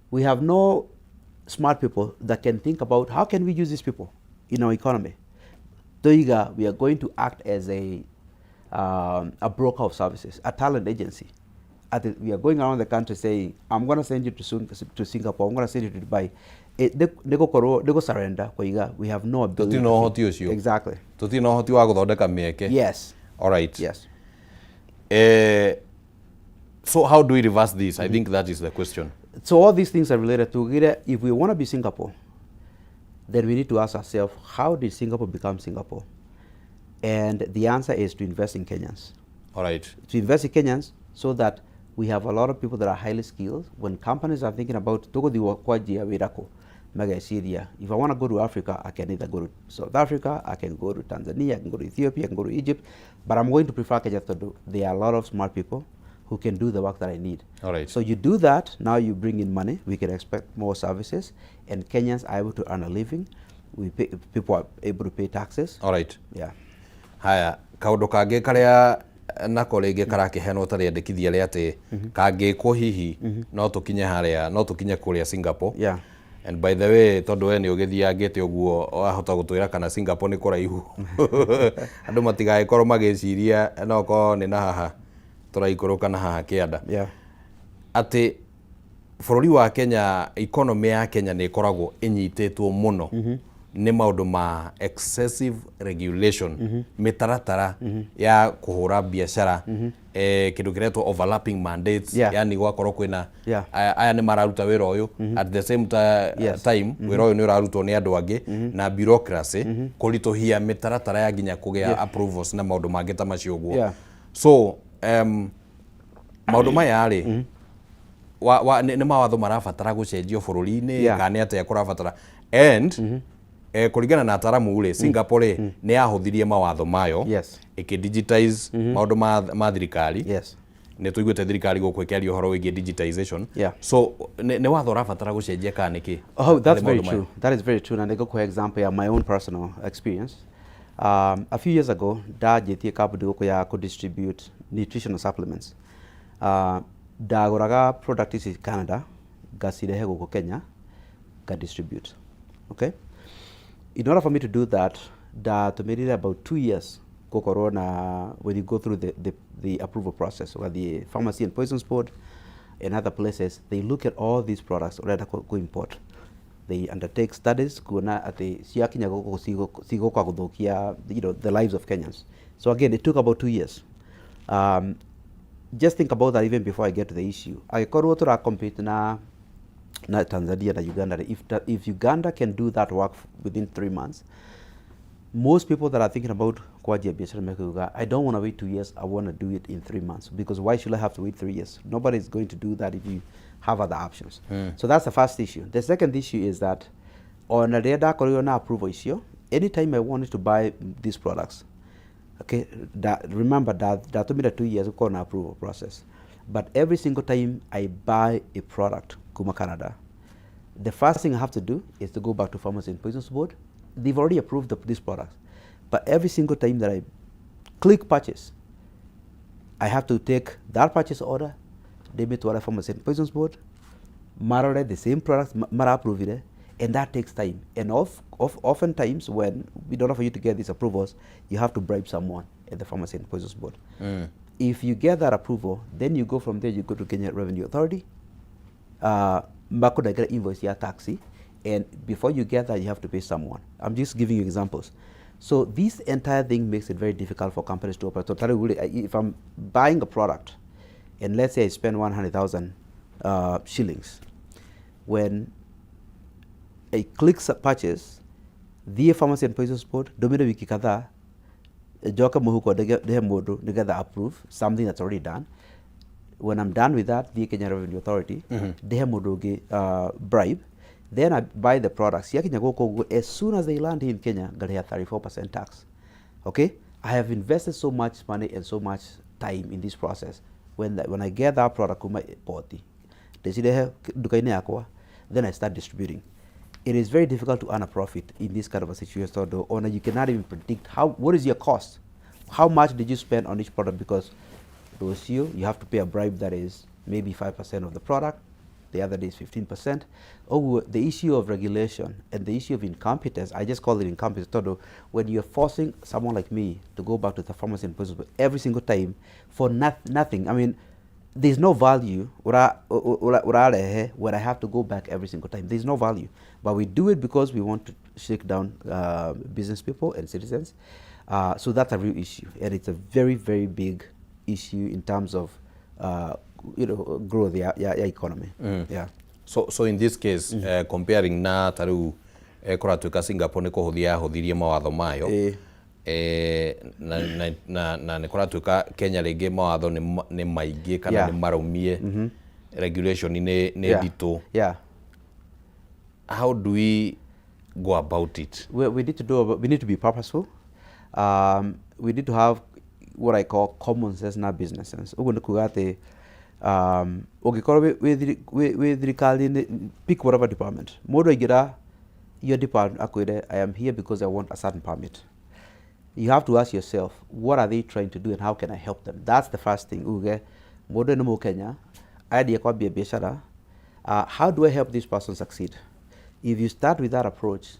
we have no smart people that can think about how can we use these people in our economy. Toiga, we are going to act as a broker of services, a talent agency. We are going around the country saying, "I'm going to send you to Singapore, I'm going to send you to Dubai." Nĩgũkorwo nĩgũ surrender koiga we have no ability. Tũtirĩ na ũhoti ũcio. Exactly. Tũtirĩ na ũhoti wa gũthondeka mĩeke. Yes. All right. Yes. So how do we reverse this? I think that is the question. So all these things are related to if we want to be Singapore, then we need to ask ourselves, how did Singapore become Singapore? And the answer is to invest in Kenyans. All right. To invest in Kenyans so that we have a lot of people that are highly skilled. When companies are thinking about tũgũthiĩ kwanjia wĩra kũ, mageciria, if I want to go to Africa, I can either go to South Africa, I can go to Tanzania, I can go to Ethiopia, I can go to Egypt, but I'm going to prefer Kenya tondũ there are a lot of smart people who can do the work that I need. All right. So you do that, now you bring in money, we can expect more services, and Kenyans are able to earn a living. People are able to pay taxes. All right. Yeah. Haya, kaũndũ kangĩ karĩa nako rĩngĩ karakĩheanwo ta rĩendekithia rĩa atĩ kangĩkwo hihi no tũkinye harĩa, no tũkinye kũrĩa Singapore. And by the way, tondũ we nĩ ũgĩthiangĩte ũguo, wahota gũtwĩra kana Singapore nĩ kũraihu, andũ matigagĩkorwo magĩciria no korwo nĩ na haha tũraikũrũka na haha kĩanda, atĩ bũrũri wa Kenya, economy ya Kenya nĩ ĩkoragwo ĩnyitĩtwo mũno nĩ maũndũ ma excessive regulation, mĩtaratara ya kũhũra biacara, kĩndũ kĩretwo overlapping mandates, yani gwakorwo kwĩna aya nĩ mararuta wĩra ũyũ at the same time wĩra ũyũ nĩ ũrarutwo nĩ andũ angĩ, na bureaucracy kũritũhia mĩtaratara ya nginya kũgĩa approvals na maũndũ mangĩ ta macio ũguo. So maũndũ maya rĩ, nĩ mawatho marabatara gũcenjio bũrũri-inĩ kana nĩ atĩa kũrabatara? And kũringana na ataramu rĩ, Singapore rĩ, nĩ yahũthirie mawatho mayo, ĩkĩ digitize maũndũ ma thirikari. Nĩ tũiguĩte thirikari gũkũ ĩkĩaria ũhoro wĩgiĩ digitization. So nĩ watho ũrabatara gũcenjia kana nĩkĩ? Oh, that's Harĩ very maũndũ maya. True. That is very true. Na nĩngũkũhe example ya my own personal experience. A few years ago, ndanjĩtie kambuni gũkũ ya kũ-distribute nutritional supplements. Ndagũraga product ici Canada, ngacirehe gũkũ Kenya, nga-distribute. Okay? In order for me to do that, ndatũmĩrire about 2 years gũkorwo na when you go through the approval process, ũgathiĩ Pharmacy and Poisons Board and other places, they look at all these products ũrenda kũ import. They undertake studies kuona atĩ ciakinya gũkũ cigũka gũthũkia the lives of Kenyans. So again, it took about 2 years. Just think about that even before I get to the issue. Angĩkorwo tũra compete na Tanzania na Uganda, if Uganda can do that work within 3 months, most people that are thinking about kwanjia biashara mekuga, "I don't want to wait 2 years, I want to do it in 3 months," because why should I have to wait 3 years? Nobody is going to do that if you have other options. So that's the first issue. The second issue is that ona rĩrĩa ndakorirwo na approval icio, anytime I wanted to buy these products, okay, remember that ndatũmire 2 years gũkorwo na approval process, but every single time I buy a product kuma Canada, the first thing I have to do is to go back to Pharmacy and Poisons Board. They've already approved these products. But every single time that I click purchase, I have to take that purchase order, ndĩmĩtware Pharmacy and Poisons Board, marore the same products mara-approve, and that takes time. And oftentimes, when in order for you to get these approvals, you have to bribe someone at the Pharmacy and Poisons Board. If you get that approval, then you go from there, you go to Kenya Revenue Authority, makũnengera invoice ya tax, and before you get that, you have to pay someone. I'm just giving you examples. So this entire thing makes it very difficult for companies to operate. So tarĩu rĩ, if I'm buying a product, and let's say I spend 100,000 shillings, when I click purchase, thiĩ Pharmacy and Poisons Board, ndũmĩre wiki kadhaa, njoke mũhuko ndĩhe mũndũ nĩgetha approve something that's already done. When I'm done with that, thiĩ Kenya Revenue Authority, ndĩhe mũndũ ũngĩ bribe, then I buy the products. Ciakinya gũkũ ũguo, as soon as they land here in Kenya, ngarĩha 34% tax. Okay? I have invested so much money and so much time in this process. When I get that product kuma port, ndĩcirehe nduka-inĩ yakwa, then I start distributing. It is very difficult to earn a profit in this kind of a situation. Tondũ ona you cannot even predict what is your cost? How much did you spend on each product? Because rũciũ you have to pay a bribe that is maybe 5% of the product, the other day is 15%. Oh, the issue of regulation and the issue of incompetence, I just call it incompetence, tondũ when you're forcing someone like me to go back to the Pharmacy and Poisons every single time for nothing, I mean, there's no value urarehe when I have to go back every single time. There's no value. But we do it because we want to shake down business people and citizens. So that's a real issue. And it's a very, very big issue in terms of growth ya economy. Yeah. So in this case, comparing na ta rĩu kũratuĩka Singapore nĩ kũhũthia yahũthirie mawatho mayo, na nĩ kũratuĩka Kenya rĩngĩ mawatho nĩ maingĩ kana nĩ marũmie, regulation nĩ nditũ. How do we go about it? We need to be purposeful. We need to have what I call common sense na business sense. Ũguo nĩ kuga atĩ ũngĩkorwo wĩ thirikari-inĩ, pick whatever department, mũndũ aingĩra your department akwĩre, "I am here because I want a certain permit," you have to ask yourself, what are they trying to do and how can I help them? That's the first thing. Uge mũndũ ũyũ nĩ Mũkenya arendia kwambia biacara, how do I help this person succeed? If you start with that approach,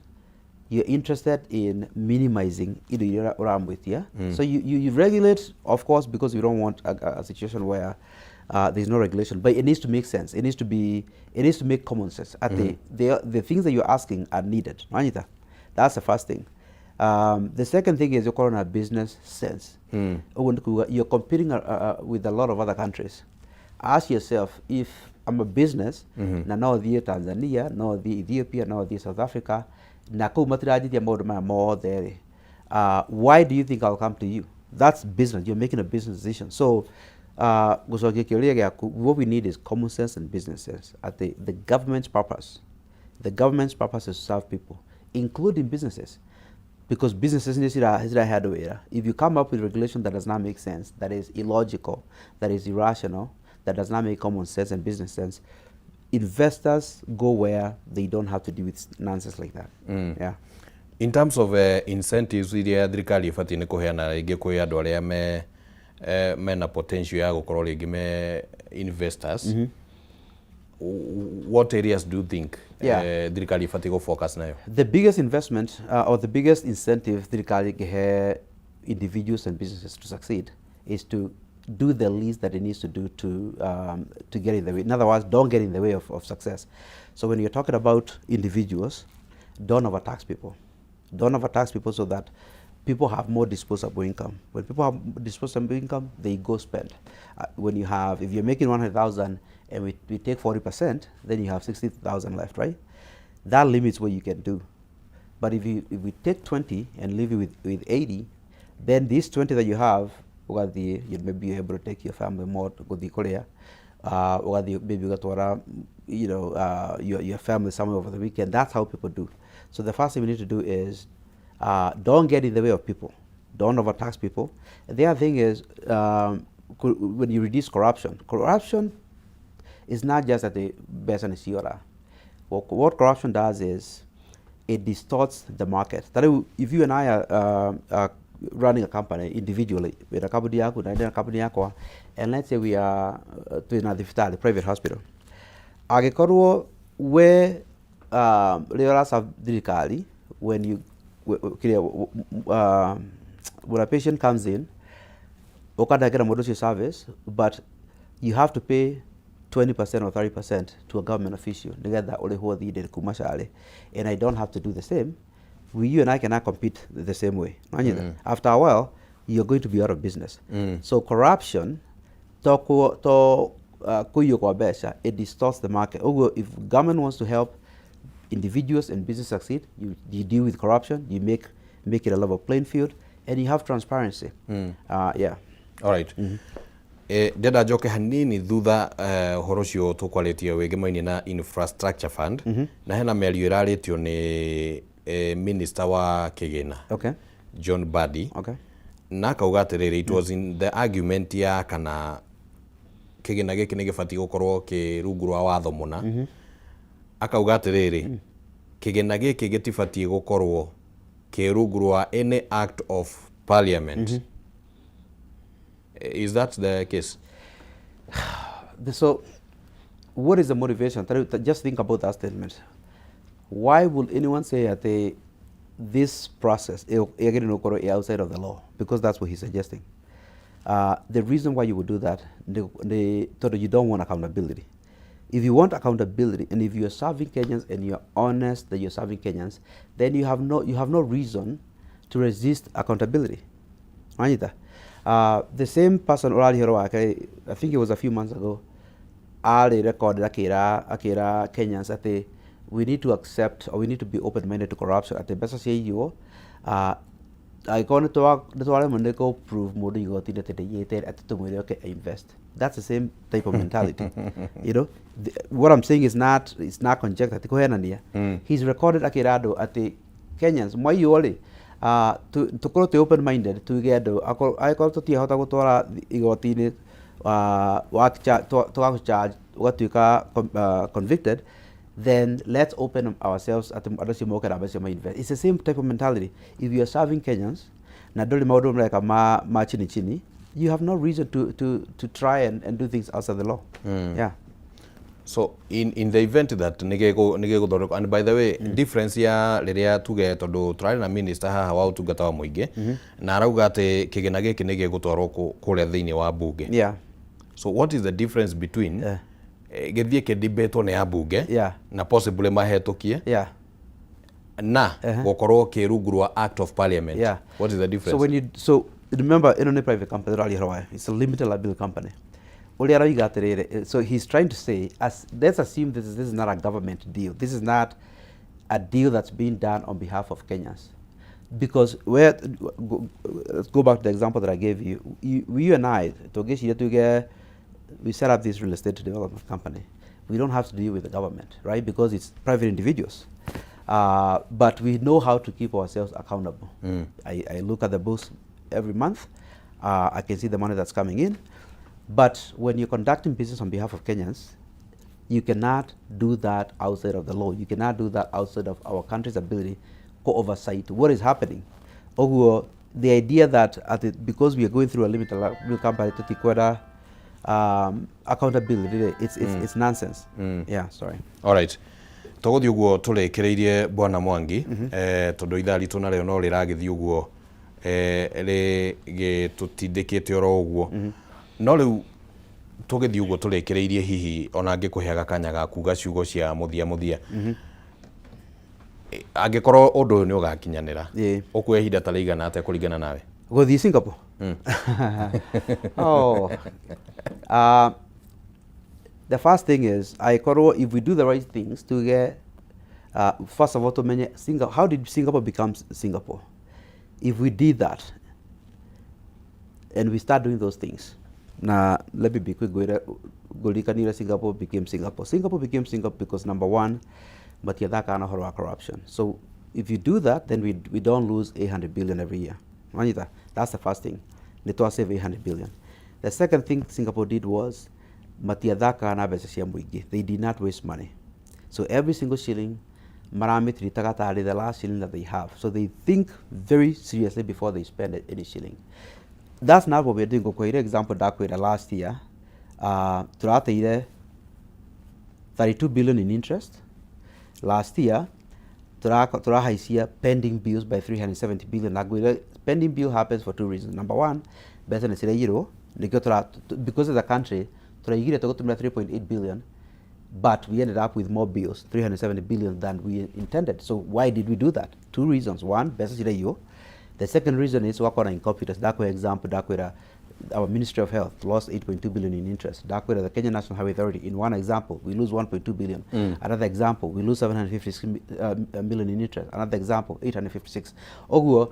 you're interested in minimizing indo iria ũramwĩtia. So you regulate, of course, because you don't want a situation where there's no regulation, but it needs to make sense. It needs to make common sense. At the things that you're asking are needed. Wanyita? That's the first thing. The second thing is you're calling a business sense. Ũguo nĩ kuga you're competing with a lot of other countries. Ask yourself, if I'm a business na no thiĩ Tanzania, no thiĩ Ethiopia, no thiĩ South Africa, na kũu matiranjĩtia maũndũ maya mothe rĩ, why do you think I'll come to you? That's business. You're making a business decision. So gũcokia kĩũria gĩaku, what we need is common sense and business sense. At the government's purpose is to serve people, including businesses, because businesses nĩ cirahe andũ wĩra. If you come up with regulation that does not make sense, that is illogical, that is irrational, that does not make common sense and business sense, investors go where they don't have to deal with nonsense like that. Yeah. In terms of incentives iria thirikari ĩbatiĩ nĩ kũheana rĩngĩ kwĩ andũ arĩa me mena potential ya gũkorwo rĩngĩ me investors, what areas do you think thirikari ĩbatiĩ gũ focus nayo? The biggest investment or the biggest incentive thirikari ĩngĩhe individuals and businesses to succeed is to do the least that it needs to do to get in the way. In other words, don't get in the way of success. So when you're talking about individuals, don't overtax people. Don't overtax people so that People have more disposable income. When people have disposable income, they go spend. When you have, if you're making 100,000 and we take 40%, then you have 60,000 left, right? That limits what you can do. But if we take 20 and leave you with 80, then this 20 that you have, ũgathiĩ, you may be able to take your family more to gũthiĩ kũrĩa, ũgathiĩ maybe ũgatwara your family somewhere over the weekend. That's how people do. So the first thing we need to do is don't get in the way of people. Don't overtax people. The other thing is when you reduce corruption, corruption is not just at the mbeca nĩ ciora. What corruption does is it distorts the market. Ta rĩu, if you and I are running a company individually, wĩna kambuni yaku na ndĩna kambuni yakwa, and let's say we are twĩna thibitarĩ, private hospital, angĩkorwo we rĩrĩa ũraserve thirikari, when you kĩrĩa, when a patient comes in, ũkanengera mũndũ ũcio service, but you have to pay 20% or 30% to a government official nĩgetha ũrĩhwo thirĩ kuma carĩ, and I don't have to do the same, you and I cannot compete the same way. Nĩwanyita? After a while, you're going to be out of business. So corruption to kũiywo kwa mbeca, it distorts the market. Ũguo if government wants to help individuals and business succeed, you deal with corruption, you make it a level playing field, and you have transparency. Yeah. Alright. Ndĩrenda njoke hanini thutha, ũhoro ũcio tũkwarĩtie wĩgĩmainie na infrastructure fund, na hena mĩario ĩrarĩtio nĩ minister wa kĩgĩna, John Mbadi, na akauga atĩrĩrĩ, it was in the argument ya kana kĩgĩna gĩkĩ nĩ gĩbatiĩ gũkorwo kĩ rungu rwa watho mũna. Akauga atĩrĩrĩ, kĩgĩna gĩkĩ gĩtibatiĩ gũkorwo kĩ rungu rwa any act of parliament. Is that the case? So, what is the motivation? Just think about that statement. Why would anyone say that this process ĩagĩrĩirwo gũkorwo ĩ outside of the law? Because that's what he's suggesting. The reason why you would do that, tondũ you don't want accountability. If you want accountability, and if you're serving Kenyans and you're honest that you're serving Kenyans, then you have no reason to resist accountability. Wanyita? The same person ũraria ũhoro wake, I think it was a few months ago, arĩ recorded akĩra Kenyans atĩ we need to accept or we need to be open minded to corruption, atĩ mbeca ciaiywo, angĩkorwo nĩ twaremwo nĩ kũ prove mũndũ igoti-inĩ atĩ ndaiyĩte, atĩ tũmwĩre okay invest. That's the same type of mentality. What I'm saying is not, it's not conjecture, ti kũhenania. He's recorded akĩra andũ atĩ Kenyans mwaiywo rĩ, tũkorwo twĩ open minded, tuge andũ angĩkorwo tũtiahota gũtwara igoti-inĩ, tũgagũ charge ũgatuĩka convicted, then let's open ourselves atĩ andũ acio moke na mbeca ma invest. It's the same type of mentality. If you are serving Kenyans na ndũrĩ maũndũ mũreka ma chini chini, you have no reason to try and do things outside the law. Yeah. So in the event that nĩgĩgũthondekwo, and by the way, difference ya rĩrĩa tuge tondũ tũrarĩ na minister haha wa ũtungata wa mũingĩ, na arauga atĩ kĩgĩna gĩkĩ nĩ gĩgũtwarwo kũrĩa thĩinĩ wa bunge. So what is the difference between gĩthiĩ kĩdibatwo nĩ ambunge na possibly mahetũkie na gũkorwo kĩ rungu rwa act of parliament? What is the difference? So when you so remember, ĩno nĩ private company ũraria ũhoro wayo. It's a limited liability company. Ũrĩa aroiga atĩrĩrĩ, so he's trying to say, as let's assume this is not a government deal. This is not a deal that's being done on behalf of Kenyans. Because where go, let's go back to the example that I gave you. You and I, tũngĩciria tuge we set up this real estate development company. We don't have to deal with the government, right? Because it's private individuals. But we know how to keep ourselves accountable. I look at the books every month. I can see the money that's coming in. But when you're conducting business on behalf of Kenyans, you cannot do that outside of the law. You cannot do that outside of our country's ability to oversight what is happening. Ũguo, the idea that because we are going through a limited liability company tutikwenda accountability, it's nonsense. Yeah, sorry. Alright. Tũgũthiĩ ũguo tũrĩkĩrĩirie, Bwana Mwangi, tondũ ithaa ritũ narĩo no rĩragĩthiĩ ũguo, rĩgĩtũtindĩkĩte oro ũguo. No rĩu tũgĩthiĩ ũguo tũrĩkĩrĩirie, hihi ona ngĩkũheaga kanya ga kuga ciugo cia mũthia mũthia. Angĩkorwo ũndũ ũyũ nĩ ũgakinyanĩra, ũkuoya ihinda ta rĩigana atĩa kũringana nawe? Gũthiĩ Singapore? Oh. The first thing is, angĩkorwo if we do the right things tuge, first of all, tumenye how did Singapore become Singapore? If we did that and we start doing those things, na let me be quick, ngũririkanire Singapore became Singapore. Singapore became Singapore because, number one, matiathakaga na ũhoro wa corruption. So if you do that, then we don't lose 800 billion every year. Wanyita? That's the first thing. Nĩ twa save 800 billion. The second thing Singapore did was matiathakaga na mbeca cia mũingĩ. They did not waste money. So every single shilling maramĩtiritaga tarĩ the last shilling that they have. So they think very seriously before they spend any shilling. That's not what we're doing. Ngũkwĩra example, ndakwĩra last year tũrateire 32 billion in interest. Last year tũrahaicia pending bills by 370 billion. Na ngwĩre, pending bill happens for two reasons. Number one, mbeca nĩ ciraiyirwo, nĩkĩo because as a country tũraigire tũgũtũmĩra 3.8 billion, but we ended up with more bills, 370 billion, than we intended. So why did we do that? Two reasons. One, mbeca ciraiywo. The second reason is wakona incompetence. Ndakwĩra example, ndakwĩra our Ministry of Health lost 8.2 billion in interest. Ndakwĩra the Kenya National Highway Authority, in one example, we lose 1.2 billion. Another example, we lose 756 million in interest. Another example, 856. Oguo,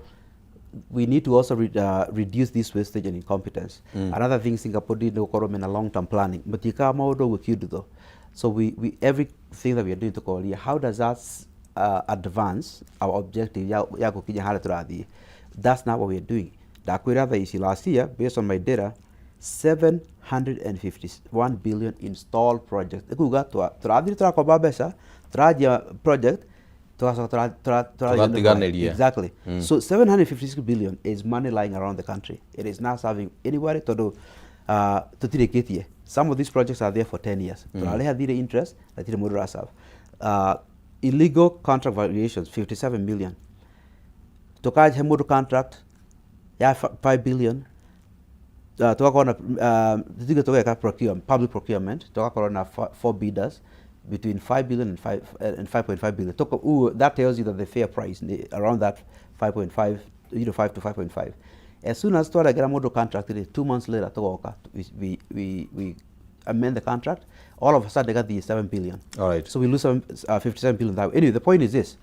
we need to also reduce this wastage and incompetence. Another thing Singapore did, nĩ gũkorwo mena long term planning. Matiĩkaga maũndũ ũguo kiundutho. So we everything that we are doing tukoria, how does that advance our objective ya gũkinya harĩa tũrathiĩ? That's not what we are doing. Ndakwĩra thaa ici, last year, based on my data, 751 billion installed projects. Ĩkuga tũrathiĩ tũrakomba mbeca, tũranjia project, tũgacoka Tũgatiganĩria. Exactly. So 756 billion is money lying around the country. It is not serving anybody tondũ tũtirĩkĩtie. Some of these projects are there for 10 years. Tũrarĩha thirĩ interest na tirĩ mũndũ ũraserve. Illegal contract variations, 57 million. Tũkahe mũndũ contract ya 5 billion, tugakorwo na tutige tũgeka public procurement, tugakorwo na four bidders between 5 billion and 5.5 billion. That tells you that the fair price around that 5.5, 5 to 5.5. As soon as twaregera mũndũ contract rĩ, 2 months later tugoka we amend the contract, all of a sudden they got the 7 billion. All right. So we lose 57 billion that way. Anyway, the point is this: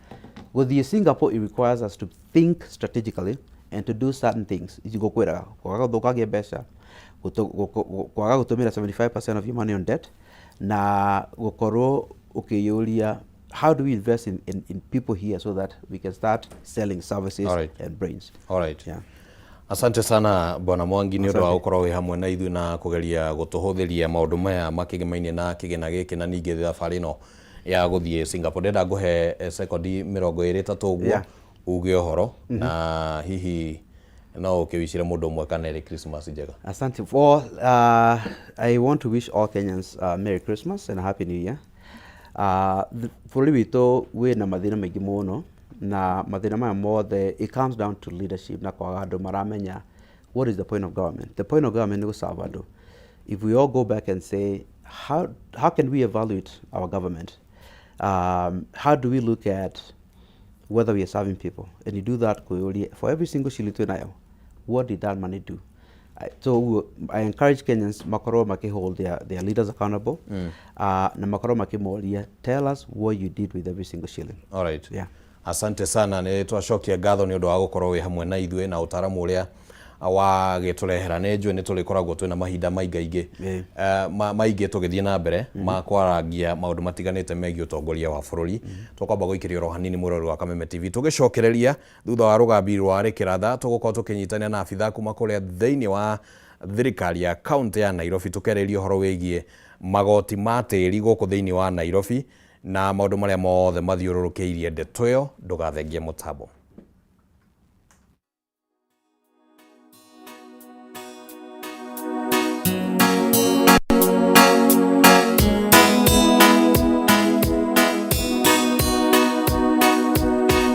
with the Singapore, it requires us to think strategically and to do certain things. Ici ngũkwĩraga kwaga gũthũkangia mbeca, kwaga gũtũmĩra 75% of your money on debt, na gũkorwo ũkĩyũria, how do we invest in people here so that we can start selling services All right. and brains? All right. Yeah. Asante sana, Bwana Mwangi, nĩ ũndũ wa Asante. gũkorwo wĩ hamwe na ithuĩ na kũgeria gũtũhũthĩria maũndũ maya makĩgemaine na kĩgĩna gĩkĩ na ningĩ thabarĩ ĩno ya gũthiĩ Singapore. Ndĩrenda ngũhe sekondi 23 ũguo uge ũhoro na hihi no ũkĩwicire mũndũ ũmwe kana erĩ Christmas njega. Asante. For I want to wish all Kenyans Merry Christmas and a Happy New Year. Bũrũri witũ wĩna mathĩna maingĩ mũno, na mathĩna maya mothe, it comes down to leadership na kwaga andũ maramenya what is the point of government. The point of government nĩ gũserve andũ. If we all go back and say, how can we evaluate our government? How do we look at whether we are serving people? And you do that kwĩyũria, for every single shilling twĩ nayo, what did that money do? So I encourage Kenyans makorwo hold their leaders accountable na makorwo makĩmoria, tell us what you did with every single shilling. All right. Yeah. Asante sana, nĩ twacokia ngatho nĩ ũndũ wa gũkorwo wĩ hamwe na ithuĩ na ũtaramu ũrĩa wagĩtũrehera. Nĩ njũĩ nĩ tũrĩkoragwo twĩna mahinda maingaingĩ maingĩ tũgĩthiĩ na mbere ma kwarangia maũndũ matiganĩte megiĩ ũtongoria wa bũrũri. Tũkwamba gũikĩria oro hanini, mwĩrori wa Kameme TV, tũgĩcokereria thutha wa rũgambi rwa rĩkĩratha, tũgũkorwo tũkĩnyitanĩra na abitha kuma kũrĩa thĩinĩ wa thirikari ya kaunti ya Nairobi, tũkerĩria ũhoro wĩgiĩ magoti ma tĩri gũkũ thĩinĩ wa Nairobi na maũndũ marĩa mothe mathiũrũrũkĩirie ndeto ĩyo. Ndũgathengie mũtambo.